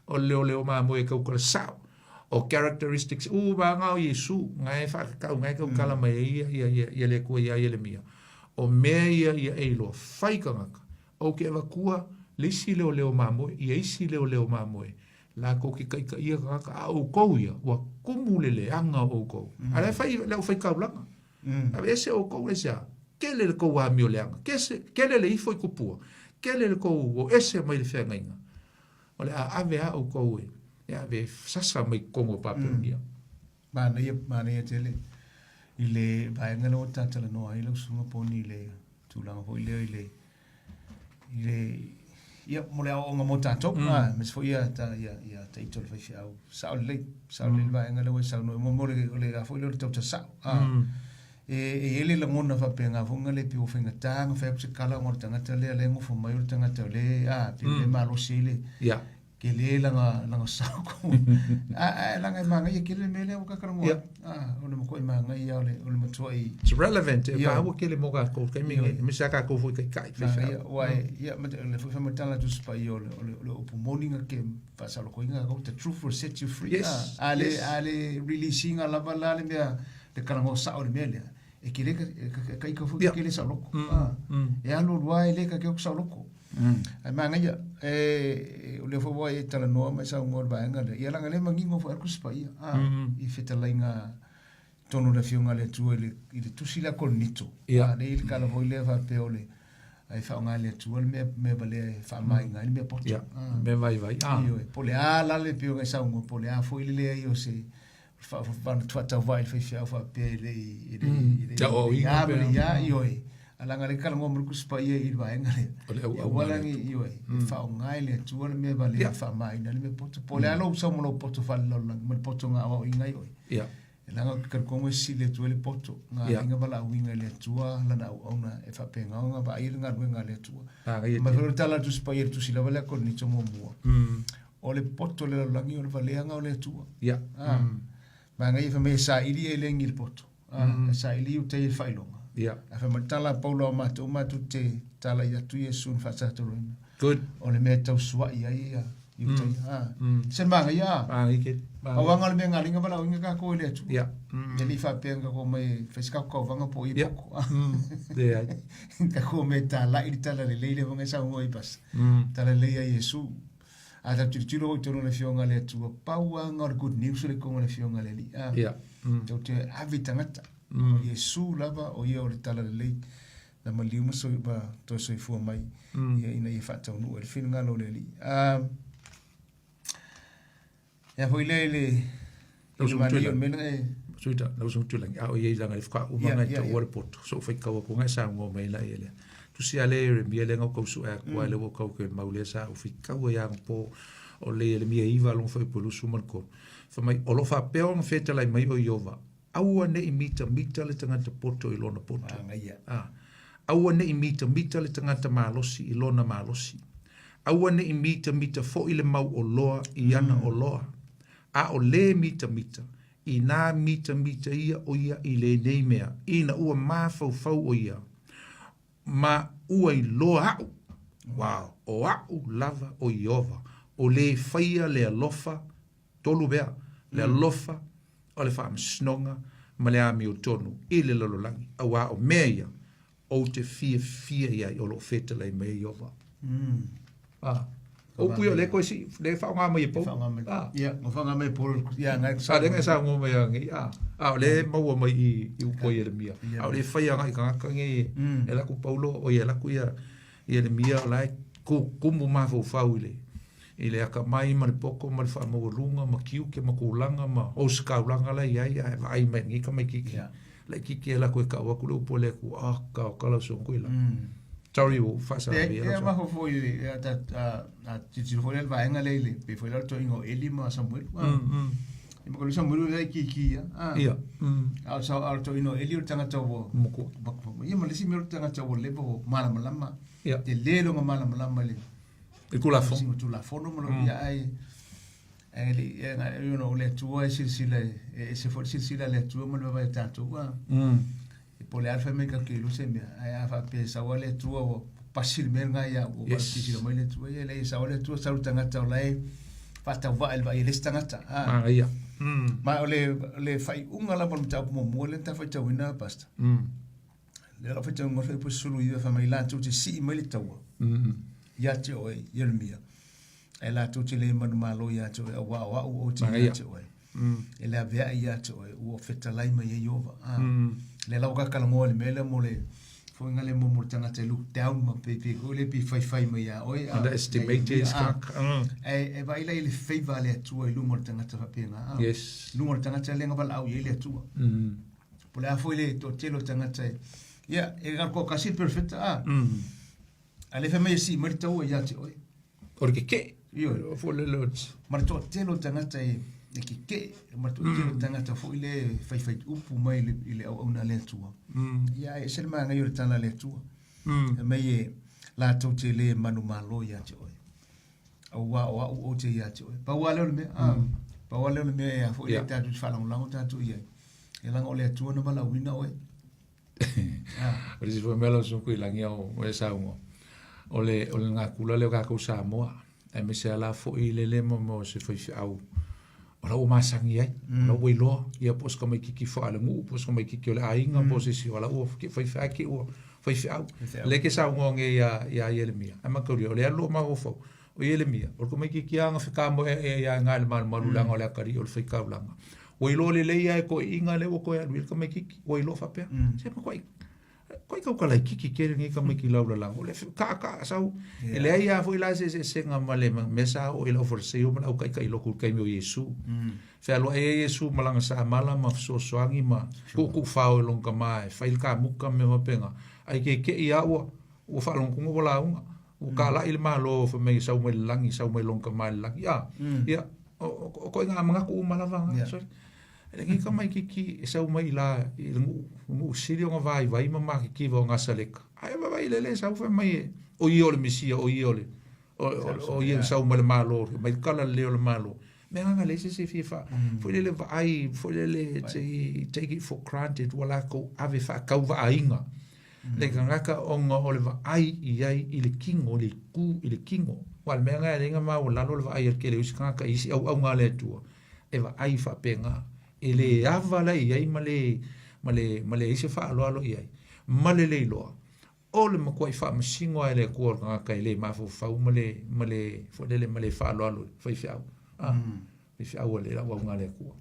[SPEAKER 2] o le leoleo mamoe e tautala sao, o characteristics uma lava na o Iesu, na e faatatau, na e tautala mai ai ia, ia, ia, ia le Atua iā Ieremia. O mea ia ia e iloa, fai tagata, Ou te avatua le isi leoleo mamoe ia isi leoleo mamoe, latou te taitaia tagata, a o outou ia, ua tumu le leaga o outou. A o la e fai le aufaigaulaga. Aveese outou aisea? Tele le tou amio leaga, kese, tele le ifo i kupua, tele le tou o ese mai le feagaiga. O le a ave lava outou e, e ave e sasa mai totonu o Papelonia.
[SPEAKER 1] Manaia, manaia tele. I le vaega lea ua ta talanoa ai lau susuga Poni i le tulaga foi lea i le i le ia mo le aoaoga mo tatou mm. ah, aemaise foi ia ta ia ia taito le faifeau sao lelei sao lelei le vaega lea ua e saunoa mo mo le o le a foi lea o le tauta sao ah. mm. E e i ai le lagona faapena foi na le pei ua faigata ona fai atu se tala ona o le tagata lea lea e nofo mai o le tagata o lea a pei o lea e malosi ai le
[SPEAKER 2] Ia.
[SPEAKER 1] tele lana lana sao ko a a lana e manaia tele le mea lea ua ta talanoa
[SPEAKER 2] Ia.
[SPEAKER 1] a o le matuai manaia o le o le matuai
[SPEAKER 2] It's relevant e
[SPEAKER 1] Ia.
[SPEAKER 2] taua tele mo tatou taimi
[SPEAKER 1] Ioe.
[SPEAKER 2] nei, aemaise lava tatou foi taitai
[SPEAKER 1] manaia
[SPEAKER 2] faifeau.
[SPEAKER 1] ua e ia ma le foi faamatala Tusi Paia o le o le o le upu moni na ke faasalokoina tatou the truth will set you free
[SPEAKER 2] Yes,
[SPEAKER 1] a a le
[SPEAKER 2] yes.
[SPEAKER 1] a le release ina lava la le mea le talanoa sao i le mea lea, e ke le ka ika foi
[SPEAKER 2] Ia.
[SPEAKER 1] ke le saoloko.
[SPEAKER 2] Mm,
[SPEAKER 1] Ah,
[SPEAKER 2] mm.
[SPEAKER 1] E alu alu lava e le ka ke saoloko.
[SPEAKER 2] Mm.
[SPEAKER 1] Ae manaia, e, o lea foi ua e talanoa ma e saunoa i le vaega lea, ia leaga lea e manino foi a le Tusi Paia, ah,
[SPEAKER 2] Mm.
[SPEAKER 1] i fetalaiga tonu o le Afioga a le Atua i le, i le tusi lea a Korinito.
[SPEAKER 2] Ia.
[SPEAKER 1] Ah, lea i le tala foi lea faapea o le, ai faaaoga e le Atua le mea, mea valea e faamaina ai le mea poto.
[SPEAKER 2] Ia,
[SPEAKER 1] Ah.
[SPEAKER 2] mea vaivai. Ah.
[SPEAKER 1] Ioe, po o le a la le pei ona e saunoa, po o le a foi le leai o se faatauvaa i le faifeau faapea e le i e le i e le
[SPEAKER 2] Te aoaoina
[SPEAKER 1] ia ma le
[SPEAKER 2] pea.
[SPEAKER 1] ia ioe a leaga le talanoa ma le Tusi Paia i le vaega lea
[SPEAKER 2] O le
[SPEAKER 1] ia
[SPEAKER 2] auauna
[SPEAKER 1] aua
[SPEAKER 2] a
[SPEAKER 1] la
[SPEAKER 2] le
[SPEAKER 1] ni
[SPEAKER 2] Atua.
[SPEAKER 1] ioe e faaaoga e le Atua le mea valea
[SPEAKER 2] Ia.
[SPEAKER 1] e faamaina le mea poto po o le a lou sau ma lou poto faalelalolagi ma le poto na aoaoina ai oe
[SPEAKER 2] Ia.
[SPEAKER 1] e leaga ou te talitonu e sili atu ai le poto na
[SPEAKER 2] Ia.
[SPEAKER 1] aiga valaauina e le Atua lana auauna e faapena ona vaai le galuega a le Atua
[SPEAKER 2] Manaia
[SPEAKER 1] ma
[SPEAKER 2] tele.
[SPEAKER 1] foi o le tala a le Tusi Paia i le tusi lava lea a Korinito muamua
[SPEAKER 2] Mm.
[SPEAKER 1] O le poto o le lalolagi o le valeaga o le Atua.
[SPEAKER 2] Ia.
[SPEAKER 1] Ah.
[SPEAKER 2] Mm.
[SPEAKER 1] Manaia fai mai e saili e lengi le poto. Ah,
[SPEAKER 2] Mm.
[SPEAKER 1] e saili i utai e faailoga.
[SPEAKER 2] Ia.
[SPEAKER 1] Ae fai mai le tala a Paulo a matou matou te tala i atu Iesu na faasatoloina.
[SPEAKER 2] Good.
[SPEAKER 1] O le mea e tau sua'i ai ia i utai.
[SPEAKER 2] Mm.
[SPEAKER 1] Ah.
[SPEAKER 2] Mm.
[SPEAKER 1] Se manaia ah.
[SPEAKER 2] Manaia tele. Manaia.
[SPEAKER 1] Auaga o le mea galinga valaauina tatou e le Atua.
[SPEAKER 2] Ia. Mm.
[SPEAKER 1] E le i faapea na tatou omai e fai se tatou tauvaga po o ia
[SPEAKER 2] Ia.
[SPEAKER 1] poko. Ah.
[SPEAKER 2] Mm. Leai.
[SPEAKER 1] Tatou omai e talai le tala lelei lea foi na e saunoa ai pasa.
[SPEAKER 2] Mm.
[SPEAKER 1] Tala lelei a Iesu. A tatou tilotilo foi i totonu o le Afioga a le Atua, pau lava lena o le good news o le totonu o le Afioga a le Alii. A,
[SPEAKER 2] Ia. Mm.
[SPEAKER 1] tatou te ave i tagata.
[SPEAKER 2] Mm.
[SPEAKER 1] O Iesu lava, o ia o le tala lelei na maliu ma, soi, ma toe soifua mai
[SPEAKER 2] Mm.
[SPEAKER 1] ia, ina ia faataunuu ai le finagalo o le Alii. A, ea foi lea i le,
[SPEAKER 2] Lau
[SPEAKER 1] i le
[SPEAKER 2] susuga
[SPEAKER 1] manaia o
[SPEAKER 2] Tuilagi.
[SPEAKER 1] le mea lena e...
[SPEAKER 2] Suita, lau susuga Tuilagi, a o i ai lana le faatoa uma
[SPEAKER 1] Ia,
[SPEAKER 2] ona e
[SPEAKER 1] ia,
[SPEAKER 2] taua
[SPEAKER 1] ia.
[SPEAKER 2] le poto. So ou faitau atu na e saunoa mai la ia lea. Tusi a le Ieremia lea na ou tau sue atu ai lea ua ou tau toe mau lea sa ou faitau ai anapo o le Ieremia iva lona fuaiupu e 23. Fai mai, o lo o faapea ona fetalai mai o Ieova, aua ne i mitamita le tagata poto i lona poto.
[SPEAKER 1] Manaia.
[SPEAKER 2] A, aua ne i mitamita le tagata malosi i lona malosi. Aua ne i mitamita foi le mau oloa i ana oloa. A o lē mitamita, inā mitamita ia o ia i lenei mea, ina ua mafaufau o ia, ma ua iloa aʻu, wow, o aʻu lava o Ieova, o lē faia le alofa, tolu mea, le alofa, o le faamasinoga, ma le amiotonu i le lalolagi, auā o mea ia ou te fiafia i ai o lo o fetalai mai e Ieova. Ah. O upu ia o lea e toe sii, lea e faaaoga mai e Paulo. Ah.
[SPEAKER 1] Ia, ua faaaoga mai e Paulo, ia, ngai
[SPEAKER 2] A lea na saunoa mai anei, ah. A o lea e maua mai i i upu a Ieremia. A o lea e fai agai i tagata nei e alu atu Paulo, oi e alu atu ia Ieremia o la e tumu mafaufau i le i le atamai ma le poto ma le faamaualuga ma tiute ma tulaga ma ositaulaga la e i ai, ae vaai mai i lenei tamaitiiti laitiiti e alu atu e tau atu le upu a le Atua, ah, ka o kala so koe la. Sorry ua ou faasalavia lau
[SPEAKER 1] E maho foi a ta a tilotilo foi la i le vaega lea i le pei foi la o le toeaiga o Eli ma Samuelu. E ma ko Samuelu le kiki ia.
[SPEAKER 2] Ia.
[SPEAKER 1] A o sa a o le toeaina o Eli o le tagata ua
[SPEAKER 2] Matua.
[SPEAKER 1] Ia ma le isi mea o le tagata ua leva ua malamalama.
[SPEAKER 2] Ia.
[SPEAKER 1] Tele lona malamalama i le
[SPEAKER 2] I Tulafono.
[SPEAKER 1] I Tulafono ma lo ia ai e le e na you know le Atua e silasila e ese foi le silasila a le Atua ma le vaavaai a tatou. E po o le a le fai mai tatou te iloa se mea, ae a faapea e sau lava le Atua ua pasi le mea lena ia ua silasila mai le Atua, ia e leai e sao lava le Atua, sau le tagata o la e faatauvaa i le vaai a le isi tagata.
[SPEAKER 2] Manaia.
[SPEAKER 1] Ma o le, le faaiuga lava o le mataupu muamua lea na ta faitauina, Pastor. Lea o lau faitauga o le fuaiupu 19 fai mai latou te sii mai le taua ia te oe, Ieremia, ae latou te le manumalo ia te oe, auā o au ou te ia te oe. E le avea'i ia te oe, ua fetalai mai ai Ieova. Lea la ua talanoa i le mea lea mo le foiga lea mo mo le tagata e look down ma pe pe foi lea pe faifai mai ia oe.
[SPEAKER 2] Underestimate is kak.
[SPEAKER 1] Ae e vaai la i le favor a le Atua i luga o le tagata faapena.
[SPEAKER 2] Yes.
[SPEAKER 1] Luga o le tagata lea na valaau i ai le Atua. Po le a foi le toatele o tagata e ia e ga ko kasi perfect a. A le fai mai e sii mai le taua ia te oe.
[SPEAKER 2] O le keke'e.
[SPEAKER 1] Ioe.
[SPEAKER 2] O foi le le
[SPEAKER 1] Ma le toatele o tagata e e keke'e, ma le toatele o tagata foi le e faifai upu mai i le auauna a le Atua. Ia ae ese le manaia o le tala a le Atua. Fai mai e latou te le manumalo ia te oe. Auā o a'u ou te ia te oe. Pau lava lea o le mea, a, pau lava lea o le mea e a foi le tatou te faalagolago tatou i ai. E leaga o le Atua na valaauina oe.
[SPEAKER 2] O le isi foi mea lau Susuga Tuilagi o e saunoa, o le o le gakula lea o tatou Samoa, aemaise lava la foi le le mo se faifeau o la ua masani ai, o la ua iloa, ia po o se tamaitiiti faalenuu, po o se tamaitiiti o le aiga, po o se isi, o la ua faifeau ke ua faifeau. Lea e ke saunoa nei ia ia Ieremia, ae mataulia, o le alu o mafaufau, o Ieremia, o le tamaitiiti lava na fetamoeae ai lava i le malumalu leaga o le atalii o le faitaulaga. Ua iloa lelei lava e toeaiina lea ua toe alu i ai le tamaitiiti, ua iloa faapea, se matuai koe tau kalaititi tele nei tamaiti laulalago, le kaa sau. E leai lava foi la se eseesega ma le mea sa oo i le aufaleseio ma le autaitai lotu i le taimi o Iesu. Fealuai ai Iesu ma lana samala ma fesoasoani ma tuutuufao i lona tama e fai le kamuta ma mea faapena, ae keke'i lava ua ua faalogotoga ua lauga, ua talai le Malo fai mai e sau mai le lagi, sau mai lona tama i le lagi. A, ia, o ituaiga manatu uma lava na. Sorry. E lenei tamaitiiti e sau mai i la i le nuu, nuu sili ona vaivai ma matitiva o Nasaleta. Ae vaavaai i lele e sau fai mai e, o ia o le Mesia, o ia o le o ia na sau mai le Malo, mai le tala lelei o le Malo. Mea agaga leai se isi e fia faa, foi lele vaai, foi lele take it for granted ua latou ave faatauvaaiga le tagata ona o le vaai i ai i le kino, i le itu i le kino. Aua o le mea lena e ala ai ona maualalo le vaai a le tele o isi tagata i isi auauna a le Atua, e vaai faapena. E le ava la i ai ma le, ma le, ma leai se faaaloalo i ai, ma le le iloa, o le matuai faamasino lava e le Atua o le tagata e le mafaufau ma le, ma le, foi lele, ma le faaaloalo i faifeau. A, faifeau a le auauna a le Atua.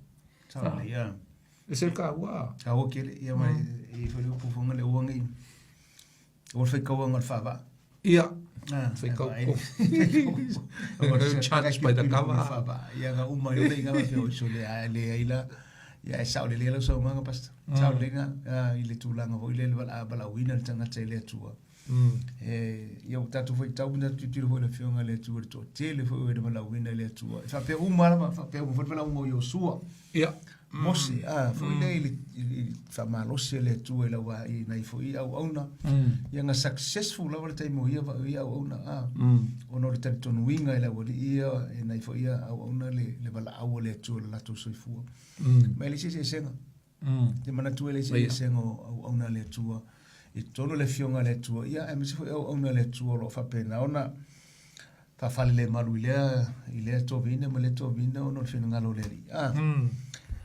[SPEAKER 1] Sao lelei, a.
[SPEAKER 2] E se taua.
[SPEAKER 1] Taua tele, ia ma e i foi le upu foi le ua nei, ua faitauga o le faavaa.
[SPEAKER 2] Ia, faitau. Charge by the cover.
[SPEAKER 1] Faavaa, ia nga uma i le inga pe o iso le a le ai la. Ia e sao lelei lau saunoaga pastor. Sao lelei na i le tulaga foi lele valaauina le tagata i le Atua. E, ia ua tatou faitau ma tatou tilotilo foi i le Afioga i le Atua i le toatele foi o e na valaauina i le Atua. E faapea uma lava, faapea uma foi le valaauga o Iosua.
[SPEAKER 2] Ia.
[SPEAKER 1] Mose, a, foi lea i le, i le faamalosi a le Atua i lau i nai foi auauna. Ia na successful lava le taimi o ia, ia auauna, a, ona o le talitonuiga i le aualii ia, e nai foi ia auauna le, le valaau a le Atua i le latou soifua. Ma e leai se eseesega. Te manatu e leai se eseesega o auauna a le Atua i totonu o le Afioga a le Atua, ia aemaise foi auauna a le Atua o lo o faapena ona faafalelemalu i lea, i lea tovina ma lea tovina ona o le finagalo o le Alii. Ah.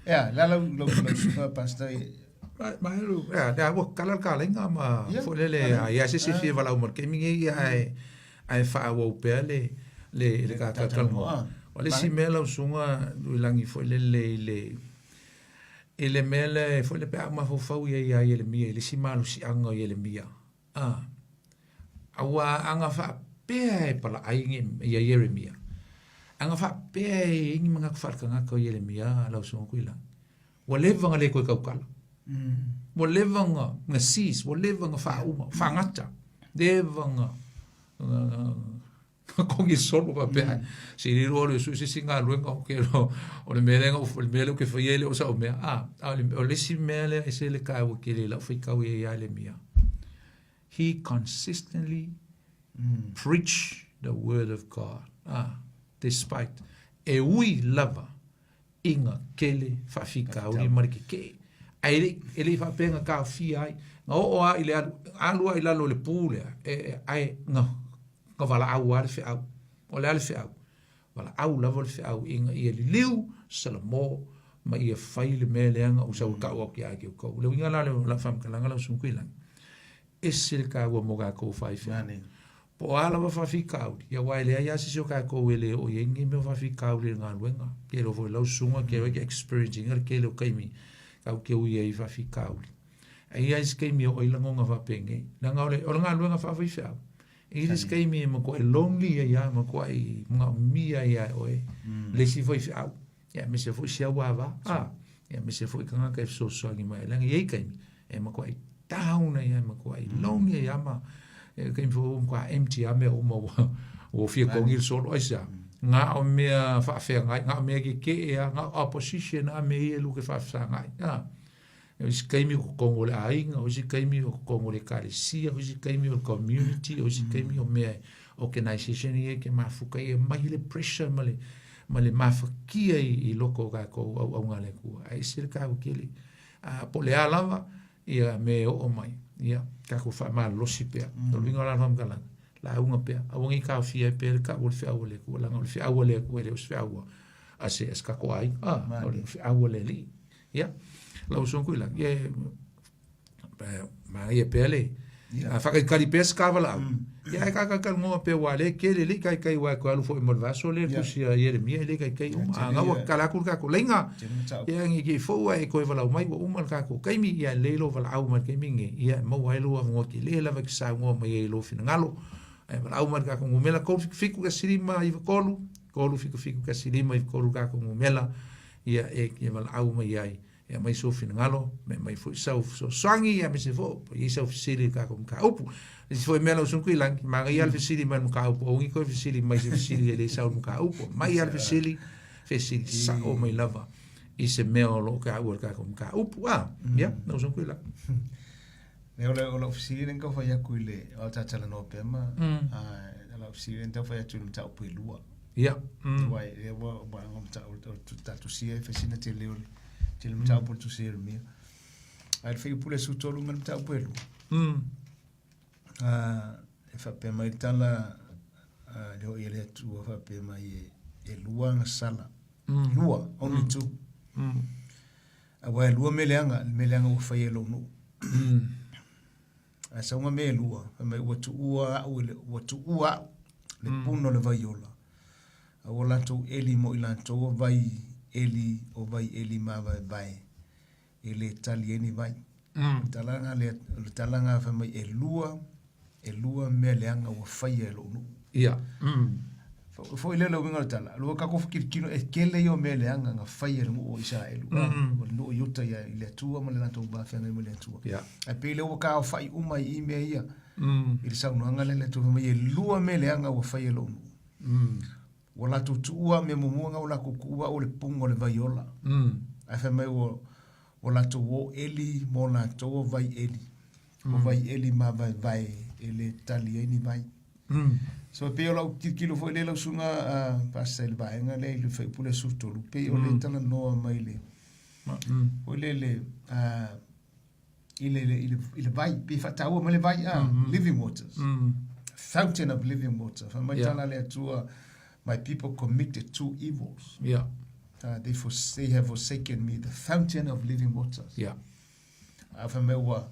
[SPEAKER 1] Ea, la lau, lau, lau suka, Pastor, e...
[SPEAKER 2] Ma, ma elu, ea, lea ua kala le kalaiga ma
[SPEAKER 1] Ia,
[SPEAKER 2] foi lele,
[SPEAKER 1] kala.
[SPEAKER 2] a ia se se
[SPEAKER 1] Ah.
[SPEAKER 2] fia valaau ma le taimi nei, ia, ae, ae faaauau pea le, le, le
[SPEAKER 1] Le
[SPEAKER 2] tatou
[SPEAKER 1] talanoa.
[SPEAKER 2] talanoa. O le isi mea lau susuga Tuilagi foi lele i le, i le mea lea foi lea pe a mafaufau i ai ia Ieremia i le isi malosiaga o Ieremia, a, aua a na faapea e palaai ni ia Ieremia, a na faapea e i ai ni manatu faaletagata o Ieremia lau Susuga Tuilagi, ua leva ona le toe tautala. Ua leva ona na cease, ua leva ona faauma, faagata, leva ona Kogi solo faapea. Se i lilo le sui se isi galuega o ke o le mea lea o le mea lea ou te faia e le o sau mea. A, a o le isi mea lea e ese le taua tele i lau faitau i ai ia Ieremia. He consistently preach the word of God. Ah, despite e ui lava ina tele faafitauli ma le keke'e. Ae le i, e le i faapea na taofia ai, na oo lava i le alu, alu lava i lalo o le pu lea, e, e, ae na, na valaau lava le feau. O le a le feau? Valaau lava le feau ina ia liliu Salamo ma ia fai le mea lea na ou sau e tau atu ia te outou. O le uiga la o lau faamatalaga lau Susuga Tuilagi, ese le taua mo tatou faifeau. Po o a lava faafitauli, ia aua e leai lava se isi o tatou e le oo i ai ni mea o faafitauli i le galuega. Ke iloa foi lau susuga, ke iloa e te experience ina le tele o taimi tatou te ui ai i faafitauli. Ae i ai isi taimi e oo ai lagona faapenei. Leaga o le, o le galuega faafaifeau, e i ai le isi taimi e matuai lonely ai lava, matuai manaomia ai lava e oe le isi faifeau. Ia aemaise foi si auava. A, Ia aemaise foi tagata e fesoasoani mai, leaga e i ai taimi e matuai down ai lava, e matuai lonely ai lava ma e taimi foi ua matua empty lava mea uma ua ua fia togi le solo. Aisea? Na o mea faafeagai, na o mea tetee lava, na o opposition lava mea ia e lua te faafesagai. A, o isi taimi o totonu o le aiga, o isi taimi o totonu o le ekalesia, o isi taimi o le community, o isi taimi o mea organization ia e te mafuta ai, e aumai le pressure ma le ma le mafatia i loko o tatou auauna a le Atua. Ae ese le taua tele. A po o le a lava ia mea e oo mai, ia tatou faamalolosi pea. O le uiga o la faamatalaga, lauga pea, aua ne i taofia ai pea le tau o le feau a le Atua, leaga o le feau a le Atua e le o se feau a se a se tatou aiga, a, o le feau a le Alii. Ia, lau Susuga Tuilagi, ia e manaia pea le a faakalikali pea se kavalaau. Ia ae kakakalogoa pea ua le tele le taitai ua toe alu foi mo le vaiaso lea tusi a Ieremia e le taitai uma. A na ua tatala atu le tatou laina, ia ne i te i foi ua e toe valaau mai ua uma le tatou taimi, ia lelei lou valaau mai i le taimi lenei, ia e maua ai lou avanoa tele lava e te saunoa mai ai i lou finagalo. Ae valaau mai i le tatou numera 371 593, 371 593 le tatou numera, ia e te valaau mai ai e aumai sou finagalo, ma e aumai foi sau fesoasoani, aemaise foi po i ai sau fesili i le tatou mataupu. Le isi foi mea lau Susuga Tuilagi, manaia lava le fesili mai i le mataupu, aua ne i toe fesili mai se fesili e le sau i le mataupu. Aumai lava le fesili, fesili sao mai lava i se mea o lo o taua i le tatou mataupu. A, ia, lau Susuga Tuilagi.
[SPEAKER 1] Le o le o lau fesili lea na tau fai atu i le o ta talanoa pea ma a lau fesili lea na tau fai atu i le mataupu e lua.
[SPEAKER 2] Ia.
[SPEAKER 1] Aua e ua ua ua mataupu o ta tusia e fesina tele o le tele mataupu o le tusia e mia. Ae le fuaiupu le 13 ma le mataupu e lua. A e faapea mai le tala a le hoi e le Atua faapea mai e e lua ana sala. Lua, only two. Aua e lua mea leaga, le mea leaga ua faia e lou nuu. Ae sauga mea e lua, fai mai ua tuua au i le, ua tuua au le puna o le vai ola. A ua latou eli mo i latou o vai eli o vai eli mavaevae e le tali ai ni vai. O le tala lena, o le tala lena fai mai e lua, e lua mea leaga ua faia e lou nuu.
[SPEAKER 2] Ia.
[SPEAKER 1] Foi lea le uiga o le tala, lua tatou tilotilo e tele ia o mea leaga na faia e le nuu o Isaraelu, o le nuu o Iuta ia i le Atua ma le latou va feagai ma le Atua. Ae pei lea ua taaofai uma i i mea ia i le saunoaga lea a le Atua fai mai e lua mea leaga ua faia e lou nuu. Ua latou tuua mea muamua na ua latou tuua o le puga o le vai ola. Ae fai mai ua ua latou o eli mo latou o vai eli. O vai eli mavaevae e le tali ai ni vai. So e pei o lau tilotilo foi lea lau susuga Pastor i le vaega lea i le fuaiupu lea 13, pei o le talanoa mai le foi lele i le, i le, i le vai, pei faataua mai le vai, ah, living waters. Fountain of living water. Fai mai tala le Atua, my people committed two evils. They, for, they have forsaken me, the fountain of living waters. A fai mai ua,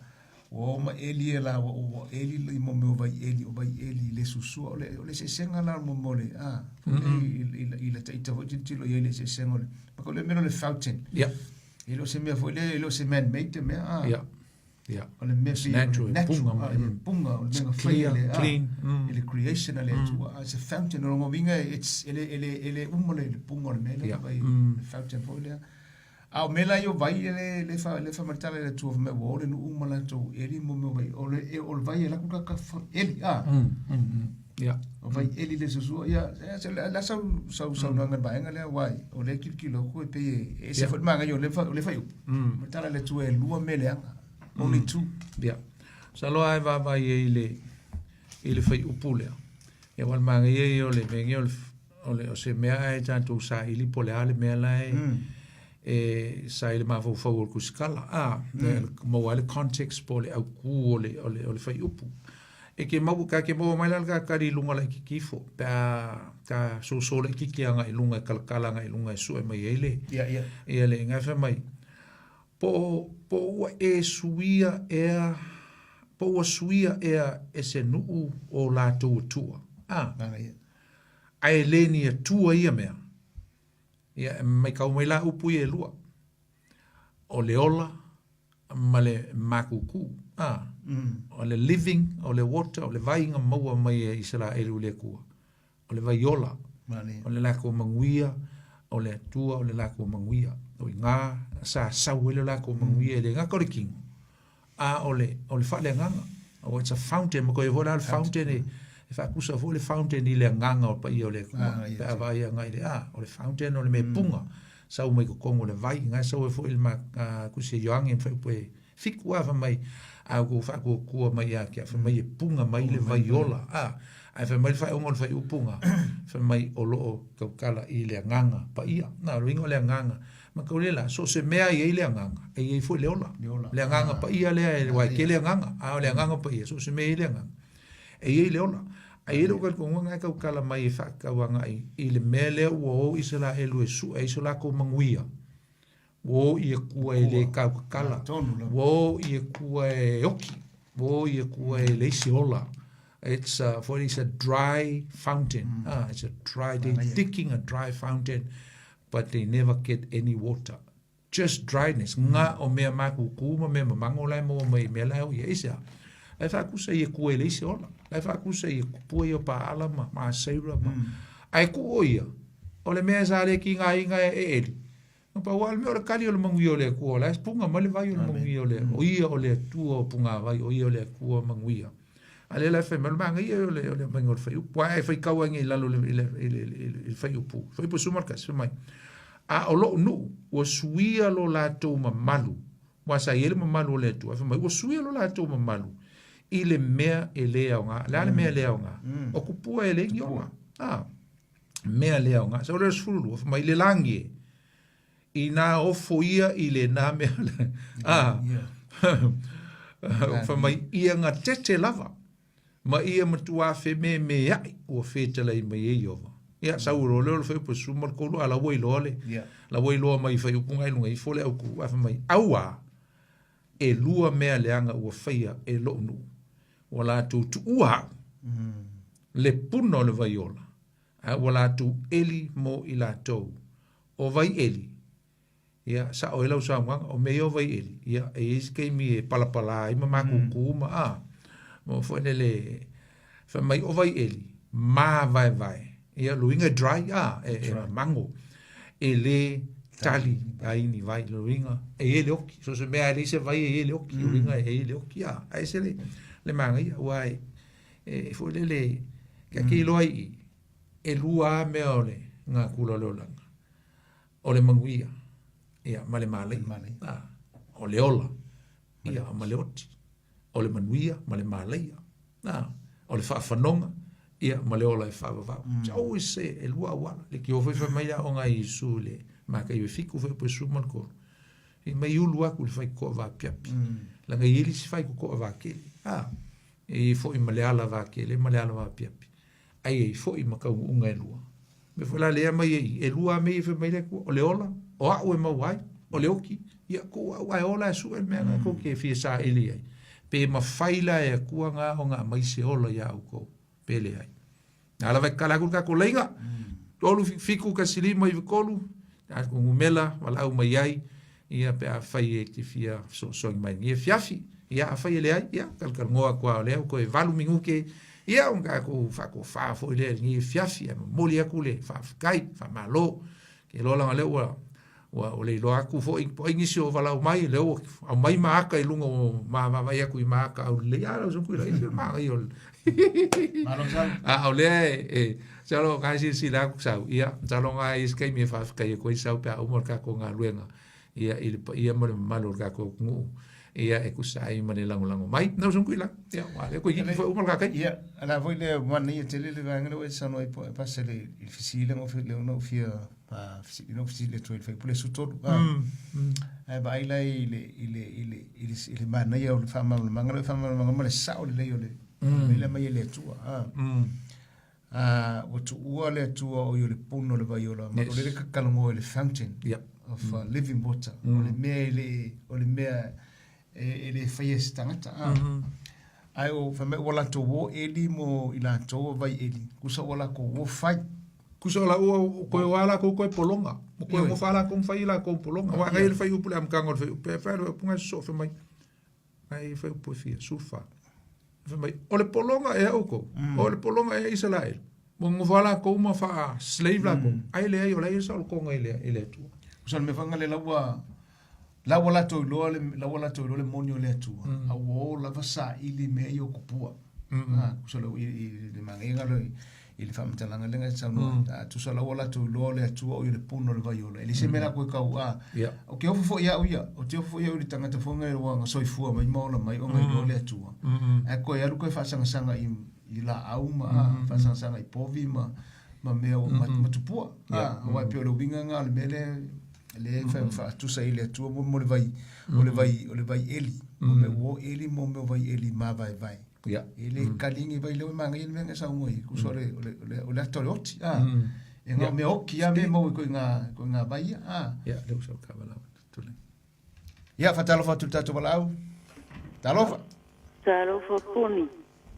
[SPEAKER 1] ua o ma eli e la, ua, ua eli i mo mea o vai eli, o vai eli le susua, o le, o le eseesega la mo mo le, a, mm -hmm. i, i, i la taita foi tilotilo i ai le eseesega o le, maka o le mea o le fountain. E le o se mea foi lea, e le o se man made te mea, a. O le mea
[SPEAKER 2] fi, natural,
[SPEAKER 1] natural, punga, a, punga, o le mea na fai e le,
[SPEAKER 2] clean,
[SPEAKER 1] i le creation a le Atua. It's a fountain, o lona uiga, it's, e le, e le, e le uma le, le punga o le mea lea, vai, le fountain foi lea. A o mea la ia o vai, e le, le fa, le faamatala i le Atua, fai mai ua o le nuu ma latou eli mo mea o vai, o le, o le vai e laku ka, ka eli, a. O vai eli le susua, ia, se le a sau, sau saunoaga i le vaega lea, aua o lea e tilotilo atu e pei e ese foi le magaia o lea, o lea fuaiupu. Matala i le Atua e lua mea leaga, only two.
[SPEAKER 2] Ia. Masalo lava e vaavaai ai i le, i le fuaiupu lea, ia aua o le magaia ia o le mea nei o le o le o se mea ae tatou saili po o le a le mea la e e sa i le mafaufau o le tusitala a maua ai le context po o le autū o le o le o le fuaiupu. E ke maua ka ke maua mai la le kakali i luga laitiiti ifo pe a ka soso laitiiti agai i luga e kalakala agai i luga e sue mai ai le
[SPEAKER 1] Ia ia.
[SPEAKER 2] Ia le iga fai mai po o po o ua e suia ea po o ua suia ea e se nuu o latou atua a
[SPEAKER 1] Manaia.
[SPEAKER 2] Ae le ni Atua ia mea. Ia, e maitau mai la upu ia e lua, o le ola ma le makukū. A, o le living, o le water, o le vai na maua mai e Isaraelu i le Atua. O le vai ola, o le latou manuia, O le Atua o le lakou manuia. O iga sa sau ai le lakou manuia e le gata o le kino, a o le, o le faaleagaga. Aua it's a fountain, ma koe foi la le fountain e, e faakusa foi le fountain i le agaga o le paia o le Atua. Pe a vaai agai i le, a, o le fountain o le mea punga, sau mai totonu o le vai, na e sau ai foi le ma, a, tusi a Ioane ma fuaiupu e fitu lava fai mai, a ua outou faatuatua mai ia te au, fai mai e punga mai le vai ola, a, ae fai mai le faaiuga o le fuaiupu na, fai mai o lo o tautala i le agaga paia. Na, o le uiga o le agaga, ma tau le la, so o se mea e i ai le agaga, e i ai foi le ola. Le agaga paia lea, e, aua e tele agaga, a o le agaga paia, so o se mea e i ai le agaga, e i ai le ola. Ae i ai lou talitonuga na e tautala mai e faatatau agai i le mea lea ua o Isaraelu e sue ai so latou manuia, Ua o i Atua e le tautatala. Ua o i Atua e oki. Ua o i Atua e leai se ola. It's a, for it's a dry fountain. Mm. Ah, it's a dry, they digging a dry fountain, but they never get any water. Just dryness. Mm. Nga o mea makuku ma mea mamango lai mo mai mea lai o ia ise a. Lai whaakusa i e kua e leai se ola. Lai whaakusa i e kupua i o paala ma, ma seira ma. Mm. Ai ku o ia, o le mea sa le ki ngā inga e eli. Na pau lava le mea o le kali o le manuia o le Atua, o la e punga mai le vai o le manuia o le Atua. O ia o le Atua o pugāvai, o ia o le Atua o manuia. A lea la e fai mai, o le manaia o le, o le aumaiga o le fuaiupu. Aua e faitau ai i lalo i le, i le, i le, i le fuaiupu, fuaiupu 11, fai mai, A o lou nuu, ua suia lo latou mamalu, aua sa i ai le mamalu o le Atua, fai mai, ua suia lo latou mamalu i le mea e le aoga. O le a le mea e le aoga? O kupua e leai ni ola. Ah. Mea le aoga. Sau le 12, fai mai le lagi e, inā ofo ia i lenā mea le, a, fai mai ia gatete lava, ma ia matuā fememeaʻi ua fetalai mai e Ieova. Ia, sau loa lea o le fuaiupu 13, a la ua iloa le, la ua iloa mai i fuaiupu na i luga ifo le autū, ae fai mai, auā, e lua mea leaga ua faia e loʻu nuu, ua latou tuua au, le puna o le vai ola, a ua latou ʻeli mo i latou, o vai ʻeli, ia, saʻo ai lau saunoaga, o mea ia o vai ʻeli, ia, e i ai se taimi e palapala ai ma makūkū ma, a, ma foi lele, fai mai o vai ʻeli, māvaevae, ia, luiga e dry, a, e, e mamango, e lē tali ai ni vai, luiga, e i ai le oki, so se mea e leai se vai e i ai le oki, luiga e i ai le oki, a, a ese le, le manaia, ua e, e foi lele, ke ake iloa i i, e lua a mea o le ngā kula o le olaga. O le manuia, ia, ma le mālaia. A, o le ola, ia, ma le oti. O le manuia ma le mālaia. A, o le faafanoga, ia, ma le ola e faavavau. Mm. Always say, e lua auala. Le ki ofo i mai a onga i Isu le maka i fiku fe po su mal ko. I mai ulu aku le fai ko va piapi. Mm. La ngai eli si fai ko ko va kele. A, e i foi ma le ala va kele ma le ala va piapi. Ai e i foi ma kaunuuga e lua. Me foi la lea mai e i, e lua a mea i fai mai le Atua, o le ola, o a'u e maua ai, o le oki, ia kou a'u ae ola e su'e le mea na kou ke fia saili ai. Pe mafai la e Atua nga o nga aumai se ola iā oukou, pe leai. Na lava e kala aku le tatou laiga, 3 7 1 5 9 3, tatou numela valaau mai ai, ia pe afai e te fia fesoasoani mai lenei afiafi. Ia afai e leai, ia talatalanoa atu lava o lea ua toe valu minute, ia ona tatou faatofa foi lea i lenei afiafi, ae momoli atu le faafetai, faamalo. Ke iloa leaga o lea ua ua le iloa atu foi po o ai nisi o valaau mai, lea ua aumai ma ata i luga o ma vaavaai atu i ma ata aulelei, a lau suku i la manaia o le
[SPEAKER 1] Malo sau.
[SPEAKER 2] A o lea e, masalo na e silasila atu sau, ia, masalo na e i ai se taimi e faafetai atu ai sau pe a uma le tatou galuega, ia, i le paia ma le mamalu o le tatou atunuu, ia, e tusa ai ma le lagolago mai. Lau Susuga Tuilagi, ia, ua lea toeitiiti foi uma le tatou taimi.
[SPEAKER 1] Ia, o le a foi lea manaia tele le vaega lea ua e saunoa ai po e pasa i le fesili lea na ou fia fesili, na ou fesili atu ai i le fuaiupu 13. Ae vaai la i le, i le, i le, i le, i le manaia o le faamalamalamaga lea, o le faamalamalamaga ma le sao lelei o le mea lea mai e le Atua. Ua tuua le Atua o ia o le puna o le vai ola, ma o lele ka talanoa i le fountain of living water. O le mea e le, o le mea e le faia e se tagata. Ae o fai mai ua latou o eli mo i latou o vai eli, kusa ua latou o fai.
[SPEAKER 2] Kusa o la ua koe o a lakou koe pologa. Mo koe mo fa lakou fai lakou pologa. Wa ngai le fai upu le amataga o le fai upu e fai le upu ngai so fai mai. Ngai fai upu e fia sulfa. Fai mai o le pologa e au ko. O le pologa e Israel. Ua nofo lava latou ma faa-slave latou, ae leai o la e i ai le saolotoga i le i le Atua.
[SPEAKER 1] Usa le mea foi lea la ua la ua latou iloa le la ua latou iloa le moni o le Atua, a ua o lava saili mea ia o tupua. Ah, tusa le i i le manaia le i le faamatalaga lea na e saunoa ai. Ah, tusa la ua latou iloa le Atua o ia le puna o le vaiola. E leai se mea latou e tau ah. Ou te ofo foi au ia, ou te ofo foi au i le tagata foi lea ua na soifua mai ma ola mai ona iloa le Atua. Ae toe alu toe faasagasagai i laau ma faasagasagai povi ma ma mea ua ma tupua. Ah, aua e pei o le uiga lena o le mea lea lea e faatusa i le Atua mo mo le vai o le vai o le vai eli. Mo mea ua eli mo mea o vai eli mavaevae. E le kali ni vai lea e manaia le mea na e saunoa ai. Tusa o le o le o le o le ata o le oti. Ah. E ngā mea oki a mea maua i koe ngā vai ia. Ah.
[SPEAKER 2] Ia, lea ua sau kava lava. Tule.
[SPEAKER 1] Ia, faatalofa atu i le tatou valaau. Talofa.
[SPEAKER 3] Talofa Poni.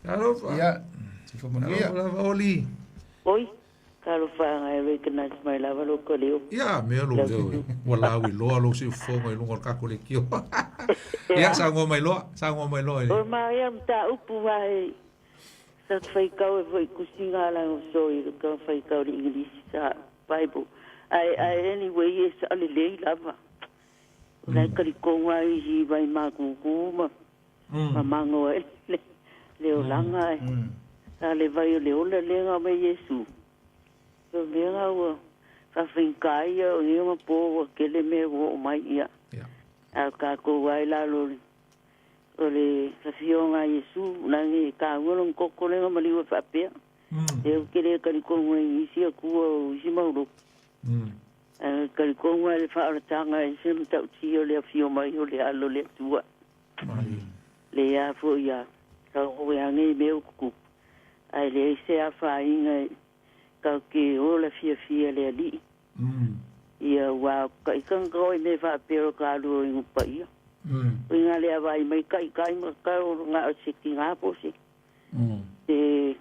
[SPEAKER 2] Talofa.
[SPEAKER 1] Ia, soifua manuia.
[SPEAKER 2] Talofa lava Oli.
[SPEAKER 3] Oi, talofa e recognize mai lava lo ka leo.
[SPEAKER 2] Ia, mea lou leo. Ua lauiloa lou siufofoga i luga o le tatou leitio. Ia, saunoa mai loa, saunoa mai loa.
[SPEAKER 3] O Maria mataupu ai sa faikau e foi kusinga ala o so i ka faikau le English sa Bible. Ai ai anyway e sa le lei lava. O lai kalikonga i hi vai makuku ma ma mango e le le olaga e. A le vai o le ola lenga mai Iesu. O mea ua faafaigata ia o ia ma po ua kele mea ua oo mai ia. A o tatou ai lalo o le afioga a Iesu lagi e taua lona toto lenga ma liu e faapea. E ou te le talitonu ai i isi Atua o isi mau lotu. Ae talitonu ai le faaolataga e se matautia o le afio mai o le Alo o le Atua. Le a foi a tau e age i mea o tutupu. Ae leai se afaina e tau te ola fiafia le Alii. Ia ua kaikanga o i me faapea o ka alu o ingu paia. O inga le avai mai kai kai ma ka o nga o se ki ngā po se. E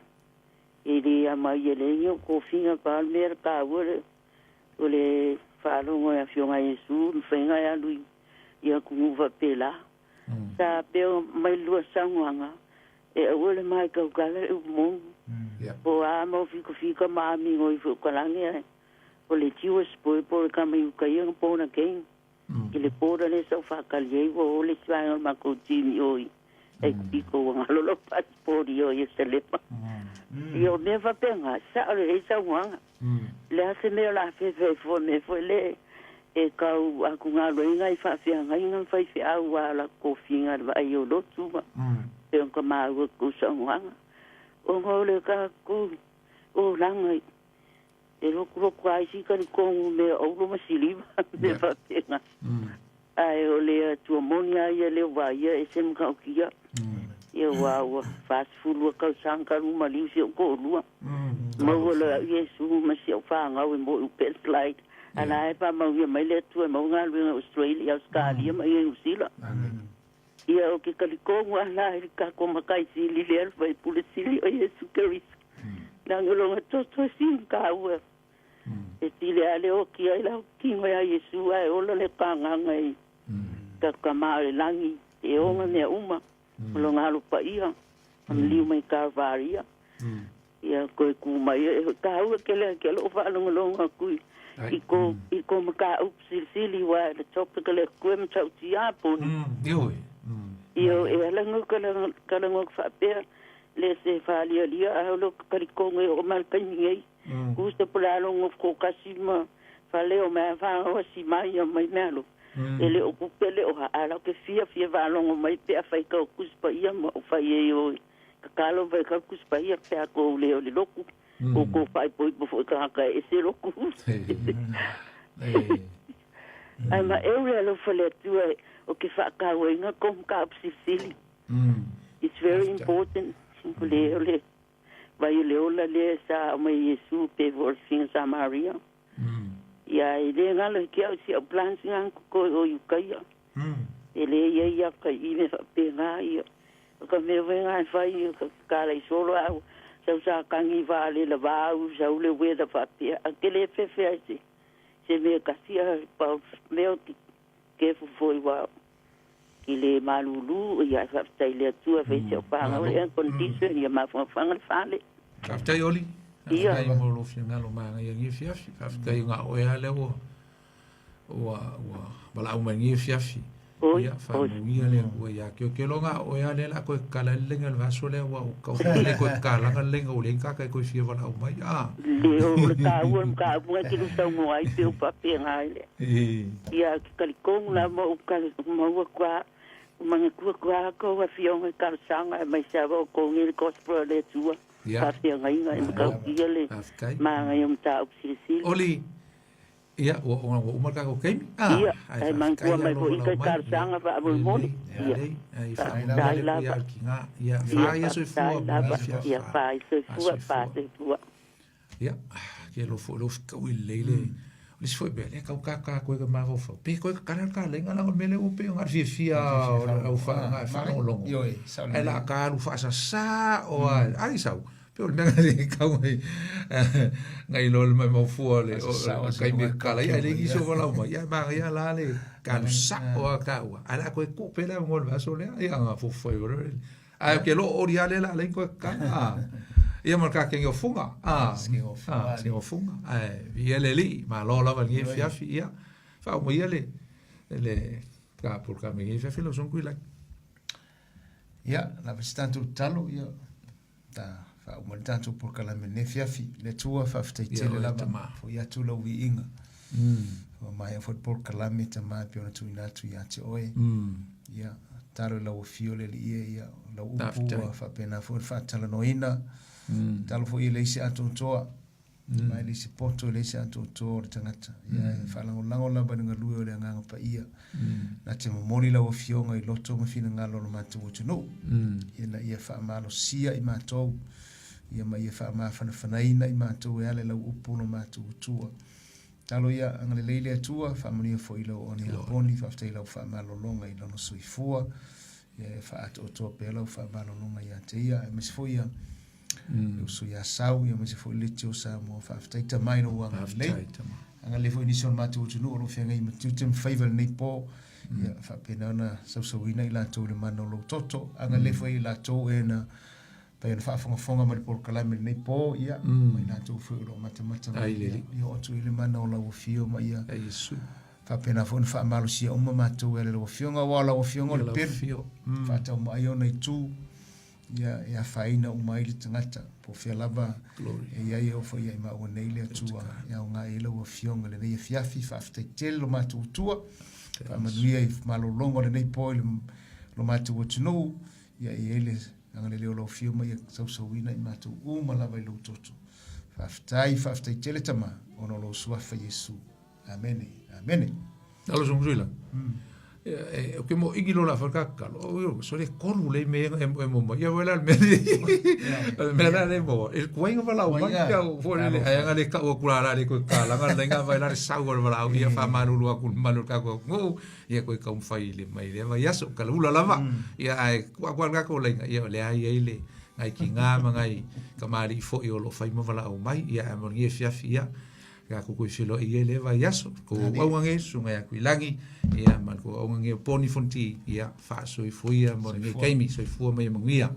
[SPEAKER 3] e le a mai e le ingo ko finga pa al mea ka ua le o le faalogo e afioga Iesu ma faiga e alu i atunuu faapelā. Sa pea mai lua saunoaga e aua le maitautala le upu moni. Po o a mau fikafika ma amigo ifo o kalagi ae o le Jewish boy po o le tama Iukaia na born again. I le border lea sa ou faatali ai ua o le isi vaega o le matou team i o i Aikupiko ua galo lou passport i o i Ierusalema. Ia o mea faapena, sao lelei saunoaga. Le a se mea o le a fefe ai fua mea foi le e tau atugaluega i faafeagaiga ma faifeau a o latou tofiga i le vaai o lotu ma pei ona maua i tou saunoaga. Ona o le tatou olaga e lotulotu lava isi talitonu mea o auro ma siliva mea faapena. Ae o le Atua moni lava ia lea ua vaai e se matautia. Ia aua ua 42 tausaga talu maliu si ou toalua. Maua loa e au Iesu ma si au fanau e moe i backslide. A la e faamauia mai le Atua e maua galuega i Australia, Ausetalia ma ia Niu Sila. Ia o ke talitonu lava la i le tatou Matai Sili lea le Faipule Sili o Iesu Keriso. Leaga o lona toto e finataua. E tili lava le oti ai lau tino ia Iesu ae ola le pagaga i tatou Tama o le lagi e ona mea uma ma lona alo paia ma maliu mai Kalvaria. Ia toe tu mai e taua tele ai ke loo faalogologo atu i i ko i ko mataupu silisili aua le topic o le Atua e matautia poni.
[SPEAKER 2] Ioe.
[SPEAKER 3] Ia e ala no kalagoa faapea le se faalialia ae o lo talitonu e oo mai le taimi nei. Tusa po o le a logo toatasi ma fale o mea faaoasi mai ia mai mea alofa. E le o tupe le o ha a la ke fia fia faalogo mai pe afai ka o Tusi Paia ma o fai ai o tatalo mai ka Tusi Paia pe a kou le o le lotu. O kou faaipoipo foi tagata e ese lotu. Ae ma eu le alofa o le Atua o ke faatauaina kou mataupu silisili. It's very important. O le o le vai o le ola lea sa aumai e Iesu pe foi o le fasiga Samaria. Ia e le galo i ke au si au plans nga ko o Ukaia. E le ia ia ka i me faapena ia. O ka mea foi nga e fai o ka kala i solo au sau sa kangi va le la vau sau le weather faapea. A ke le fefe ai se se mea kasi a pa mea o ki ke fofo i wa i le malulu ia e faafetai i le Atua e fai si au pagau le air condition ia mafanafana le fale.
[SPEAKER 2] Faafetai Oli.
[SPEAKER 3] Ia.
[SPEAKER 2] Faafetai mo lou finagalo magaia i lenei afiafi. Faafetai na o oe lava lea ua ua ua valaau mai i lenei afiafi.
[SPEAKER 3] Oi,
[SPEAKER 2] Ia,
[SPEAKER 3] oi.
[SPEAKER 2] faamanuia le Atua ia te oe. Ou te iloa na o oe lava lea o le a toe tatala ai le laina i le vaiaso lea, aua ua tau foi le toe tatalaga le laina ua leai ni tagata e toe fia valaau mai. A.
[SPEAKER 3] Le o le taua o le mataupu na e te lusaunoa ai pe o faapena ai lea. Ia, ou te talitonu lava ua ou tali maua atu lava, ua manatua atu lava tou afioga i talosaga aemaise lava outou nei le Gospel a le Atua.
[SPEAKER 2] Ia.
[SPEAKER 3] Faafeagaiga e matautia le
[SPEAKER 2] Faafetai.
[SPEAKER 3] manaia o mataupu silisili.
[SPEAKER 2] Oli, ia, ua, ua ua uma le tatou taimi. Ah,
[SPEAKER 3] Ia,
[SPEAKER 2] ae
[SPEAKER 3] ae
[SPEAKER 2] faafetai
[SPEAKER 3] manatua
[SPEAKER 2] lava
[SPEAKER 3] mai
[SPEAKER 2] lou
[SPEAKER 3] foi
[SPEAKER 2] valaau
[SPEAKER 3] tai
[SPEAKER 2] mai.
[SPEAKER 3] talosaga faamolemole.
[SPEAKER 2] Lelei,
[SPEAKER 3] Ia,
[SPEAKER 2] lelei. Ai
[SPEAKER 3] faafetai
[SPEAKER 2] faamanuia le
[SPEAKER 3] lava.
[SPEAKER 2] Atua ia Alkiga. Ia,
[SPEAKER 3] Ia,
[SPEAKER 2] faia
[SPEAKER 3] faafetai
[SPEAKER 2] soifua ma
[SPEAKER 3] lava.
[SPEAKER 2] le afiafi.
[SPEAKER 3] Ia, faia soifua,
[SPEAKER 2] Soifua.
[SPEAKER 3] faia soifua.
[SPEAKER 2] Ia, ke lo foi lo fikaui lelei le o le isi foi mea, lea tau tata koe ka mafaufau, pe koe tatala le kalaiga leaga o le mea lea ua pei ona fiafia o le au faalogologo. Ae la ta alu faasasa o a, ai sau, pe o le mea na tau nai nai loa le maumau fua o le taimi e tatala ai, ae leai nisi o valaau mai, ae manaia la le alu sao lava taua, ae la toe tuu pea le avanoa i le vaiaso lea, ia ona fuafua ai loa lea. Ae ou te iloa o oli lava lea o le a leai ni toe tatala. A, ia ma le kakegi o Fuga. A, kakegi o Fuga. Ae viia le Alii, malo lava i lenei afiafi. Ia, faauma ia le, le ta polokalame i lenei afiafi lau Susuga Tuilagi.
[SPEAKER 1] Ia, lava se tatou tatalo, ia, ta faauma le tatou polokalame i lenei afiafi. Le Atua, faafetai tele lava, fo'i atu lau viiga. Ua maea foi le polokalame Tama e pei ona tuuina atu ia te oe. Ia, tatalo i lau afio le Alii e, ia, lau upu ua faapena foi ona faatalanoaina. Tatalo foi e leai se atoatoa, ma e leai se poto, e leai se atoatoa o le tagata. Ia, e faalagolago lava i le galue o le Agaga Paia. Na te momoli lau Afioga i loto ma finagalo o lo matou atunuu, ina ia faamalosia i matou, ia ma ia faamafanafanaina i matou e ala i lau upu lo matou Atua. Talo ia, agalelei le Atua, faamanuia foi i lau auauna ia Poni, faafetai i lau faamalologa i lona soifua, ia e faaatoatoa pea lau faamalologa ia te ia, aemaise foi ia le uso ia Sau, ia aemaise foi le Leitio Samoa. Faafetai Tama i lou agalelei. Agalelei foi i nisi o le matou atunuu o lo o feagai ma tiute ma faiva i lenei po, ia faapena ona sausauina i latou i le mana o lou toto. Agalelei foi i latou e na pei ona faafogafoga mai le polokalame i lenei po, ia, ma i latou foi o lo o matamata mai, ia, ia oo atu i le mana o lau afio ma ia faapena foi ona faamalosia uma matou e ala i lau afioga, aua o lau afioga o le pelu, faataumaa ai ona itu, ia, e afaina uma ai le tagata, po o fea lava e i ai, e oo foi ia i maua nei le Atua, e aoga i ai lau afioga i lenei afiafi. Faafetai tele lo matou Atua, faamanuia i malologa o lenei po i lo matou atunuu, ia e i ai le agalelei o lau afio ma ia sausauina i matou uma lava i lou toto. Faafetai, faafetai tele Tama, ona o lou suafa Iesu. Amene, amene.
[SPEAKER 2] Alo songu sui la. E o ke mo igi lo la fa ka ka lo yo so le kolu le me e mo mo ya wela me me la le mo el kuai nga la uma ka fo le ai nga le ka o kula la le ko ka la nga le nga vai la le sau la la ia fa malu lu aku malu ka ko ia koe kaumafai le mai lea vaiaso ka ula lava ia ae kua kua ka ko lenga ia le ai ai le ngai ki ngā ma ngai kamali'i fo'i o lo o fai ma valaau mai ia ae mo lenei afiafi ia ka ko koe feloai ia i lea vaiaso ko auga nge susuga ia Tuilagi ia ma ko auga nge o Poni Fonti ia faasoifua ia mo lenei taimi soifua ma ia manuia.